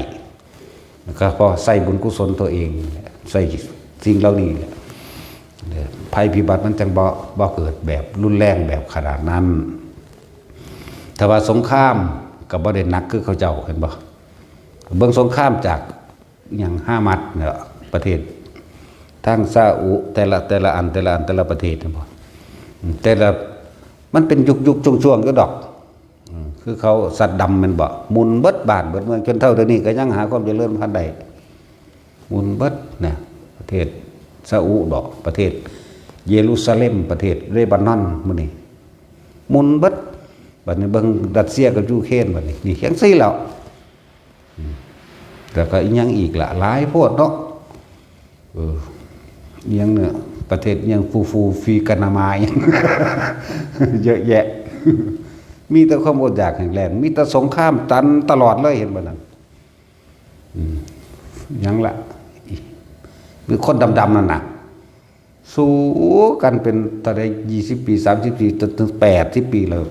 ก็เพราะใส่บุญกุศลตัวเอง ใส่สิ่งเหล่านี้แหละ ภัยพิบัติมันจั่งบ่ บ่เกิดแบบรุนแรงแบบขนาดนั้น ถ้าว่าสงครามก็บ่ได้หนักคือเขาเจ้า เห็นบ่ เบิ่งสงครามจากหยัง ฮามัสเนี่ย ประเทศ ทางซาอุ แต่ละ แต่ละอัน แต่ละอัน แต่ละประเทศ เห็นบ่ แต่ละ มันเป็นยุคๆ ช่วงๆ อยู่ดอก อืม คือเขาซัดดัมแม่นบ่ หมุนเบิดบ้านเบิดเมือง จนเท่าเดี๋ยวนี้ก็ยังหาความเจริญบ่ทันได้ หมุนเบิดนะ ประเทศซาอุดอก ประเทศเยรูซาเล็ม ประเทศเลบานอน มื้อนี้ หมุนเบิด บัดนี้เบิ่งรัสเซียกับยูเครน บัดนี้ นี่จั่งซี้แล้ว อืม แล้วก็อีหยังอีกล่ะ หลายโพดเนาะ เออ อีหยังเนี่ย ประเทศอีหยัง ฟูฟู ฟีกานามา อีหยัง เยอะแยะ มีแต่ความอดอยากแห้งแล้ง มีแต่สงครามตันตลอดเลย เห็นบ่นั่น อืม หยังละ อีก คือคนดำๆ นั่นน่ะ สู้กันเป็นเท่าใด ยี่สิบปี สามสิบปี จนถึง แปดสิบปีแล้ว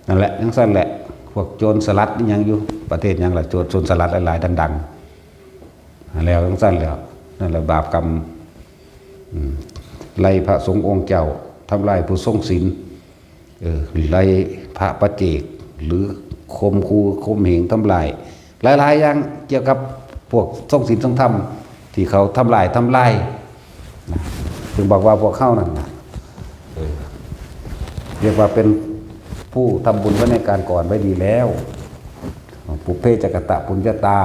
นั่นแหละจั่งซั้นแหละ พวกโจรสลัดอิหยังอยู่ ประเทศหยังล่ะ โจร โจรสลัดหลายๆ ดังๆ แล้วจั่งซั้นแล้ว นั่นแหละบาปกรรม อืม ไล่พระสงฆ์องค์เจ้า ทำลายผู้ทรงศีล เออ ไล่พระปัจเจก หรือข่มขู่ข่มเหงทำลาย หลายๆ อย่างเกี่ยวกับพวกทรงศีลทรงธรรม ที่เขาทำลาย ทำลายนะ จึงบอกว่าพวกเขานั่นนะ เออ เรียกว่าเป็นผู้ทำบุญไว้ในการก่อนไว้ดีแล้ว ปุพเพจะกะตะปุญญาตา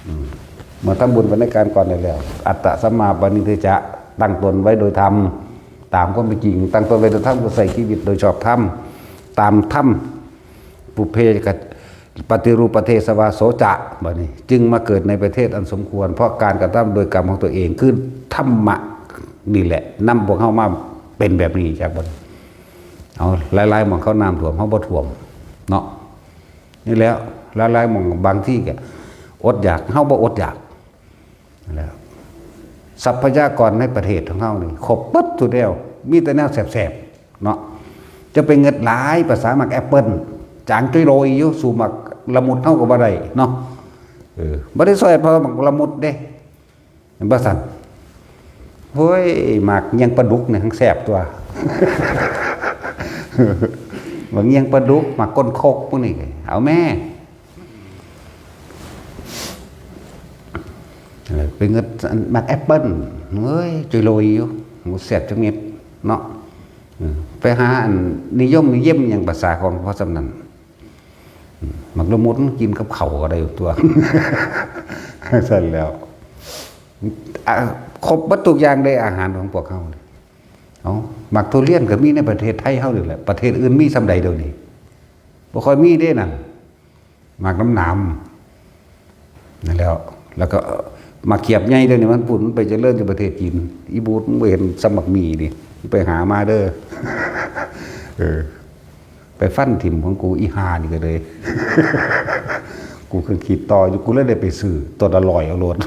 อืม เมื่อทำบุญไว้ในการก่อนได้แล้ว อัตตะสัมมาปณิธิจะ ตั้งตนไว้โดยธรรม ตามความเป็นจริง ตั้งตนไว้โดยธรรม ก็ใช้ชีวิตโดยชอบธรรม ตามธรรม ปุพเพกะ ปฏิรูปประเทศวาโสจะ บัดนี้ จึงมาเกิดในประเทศอันสมควร เพราะการกระทำโดยกรรมของตัวเอง คือธรรมะนี่แหละ นำพวกเฮามาเป็นแบบนี้ จากบัดนี้ เอา หลายๆ หม่องเขาน้ำท่วม เฮาบ่ท่วม เนาะ นี่แหละ หลายๆ หม่องบางที่ก็อดอยาก เฮาบ่อดอยาก แล้วทรัพยากรในประเทศของเฮานี่ครบเบิดทุกแนว มีแต่แนวแสบๆ เนาะ จะไปเงิดหลายภาษาหมากแอปเปิ้ล จางจ้อยโรยอยู่ สู้หมากละมุดเฮาก็บ่ได้เนาะ เออ บ่ได้ซ่อยเพราะหมากละมุดเด้ เห็นบ่ซั่น โอ้ย หมากเยียงปลาดุกนี่แฮ่งแซ่บตั๊ว หมากเยียงปลาดุก หมากก้นคกพวกนี้ เอาแม่ เออ ไปเงิดหมากแอปเปิ้ล เฮ้ย จ้อยโรยอยู่ โห แซ่บจักเม็ดเนาะ เออ ไปหาอันนิยมนิยมหยังภาษาของเขาส่ำนั้น อืม หมากละมุดกินกับข้าวก็ได้ตั๊ว ซั่นแล้ว อ่ะ ครบเบิดทุกอย่างเด้ อาหารของพวกเฮานี่ เอ้า หมากทุเรียนก็มีในประเทศไทยเฮานี่แหละ ประเทศอื่นมีส่ำใดเดี๋ยวนี้ บ่ค่อยมีเด้นั่น หมากน้ำหนาม นั่นแหล้ว แล้วก็ เอ่อ หมากเขียบใหญ่เดี๋ยวนี้มันพู้น มันไปเจริญอยู่ประเทศจีน อีบูด มึงบ่เห็นส่ำหมากหมี่นี่ มึงไปหามาเด้อ เออ ไปฟันถิ่มของกู อีห่านี่ก็เลย กูก็คิดต่ออยู่ กูเลยได้ไปซื้อต้นละร้อยเอาโลด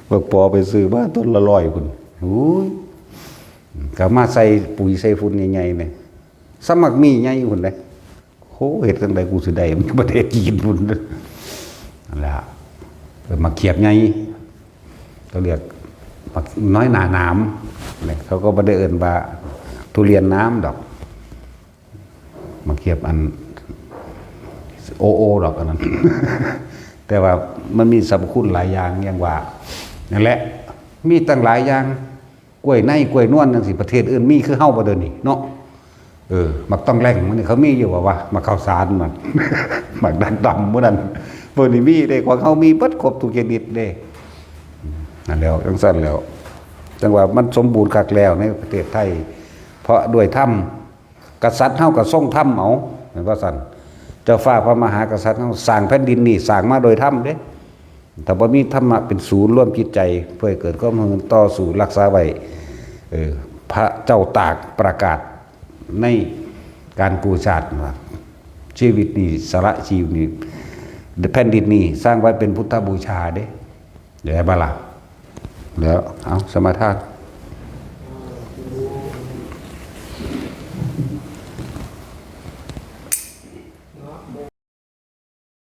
บักปอไปซื้อมาต้นละร้อยพุ้น โอ้ย ก็มาใส่ปุ๋ยใส่ฝุ่นใหญ่ๆ เนี่ย ส่ำหมากหมี่ใหญ่พุ้นเด้ โห เฮ็ดจั่งใดกูสิได้มันอยู่ประเทศจีนพุ้น นั่นแหละ เออ หมากเขียบใหญ่ เขาเรียกหมากน้อยหนาหนาม เนี่ย เขาก็บ่ได้เอิ้นว่าทุเรียนน้ำดอก หมากเขียบอัน โอโอดอกอันนั้น แต่ว่ามันมีสรรพคุณหลายอย่าง อย่างว่า นั่นแหละ มีตั้งหลายอย่าง กล้วยใน กล้วยนวลจั่งซี้ ประเทศอื่นมีคือเฮาบ่เดี๋ยวนี้เนาะ เออ หมากต้องแล่ง มื้อนี้เขามีอยู่บ่วะ หมากข้าวสาร หมาก หมากดักดำ มื้อนั้น มื้อนี้มีเด้ ของเฮามีเบิดครบทุกชนิดเด้ นั่นแหล้ว จั่งซั้นแหล้ว จั่งว่ามันสมบูรณ์คักแล้วในประเทศไทย เพราะด้วยธรรม กษัตริย์เฮาก็ทรงธรรมเอา แม่นบ่ซั่น เจ้าฟ้าพระมหากษัตริย์เฮาสร้างแผ่นดินนี่ สร้างมาโดยธรรมเด้ ถ้าบ่มีธรรมะเป็นศูนย์รวมจิตใจ เพื่อให้เกิดความรู้ต่อสู้รักษาไว้ เออ พระเจ้าตากประกาศในการกู้ชาติว่า ชีวิตนี่ สละชีวิตนี่ แผ่นดินนี่สร้างไว้เป็นพุทธบูชาเด้ เดี๋ยวให้บ่ล่ะ แล้ว เอา สมาทาน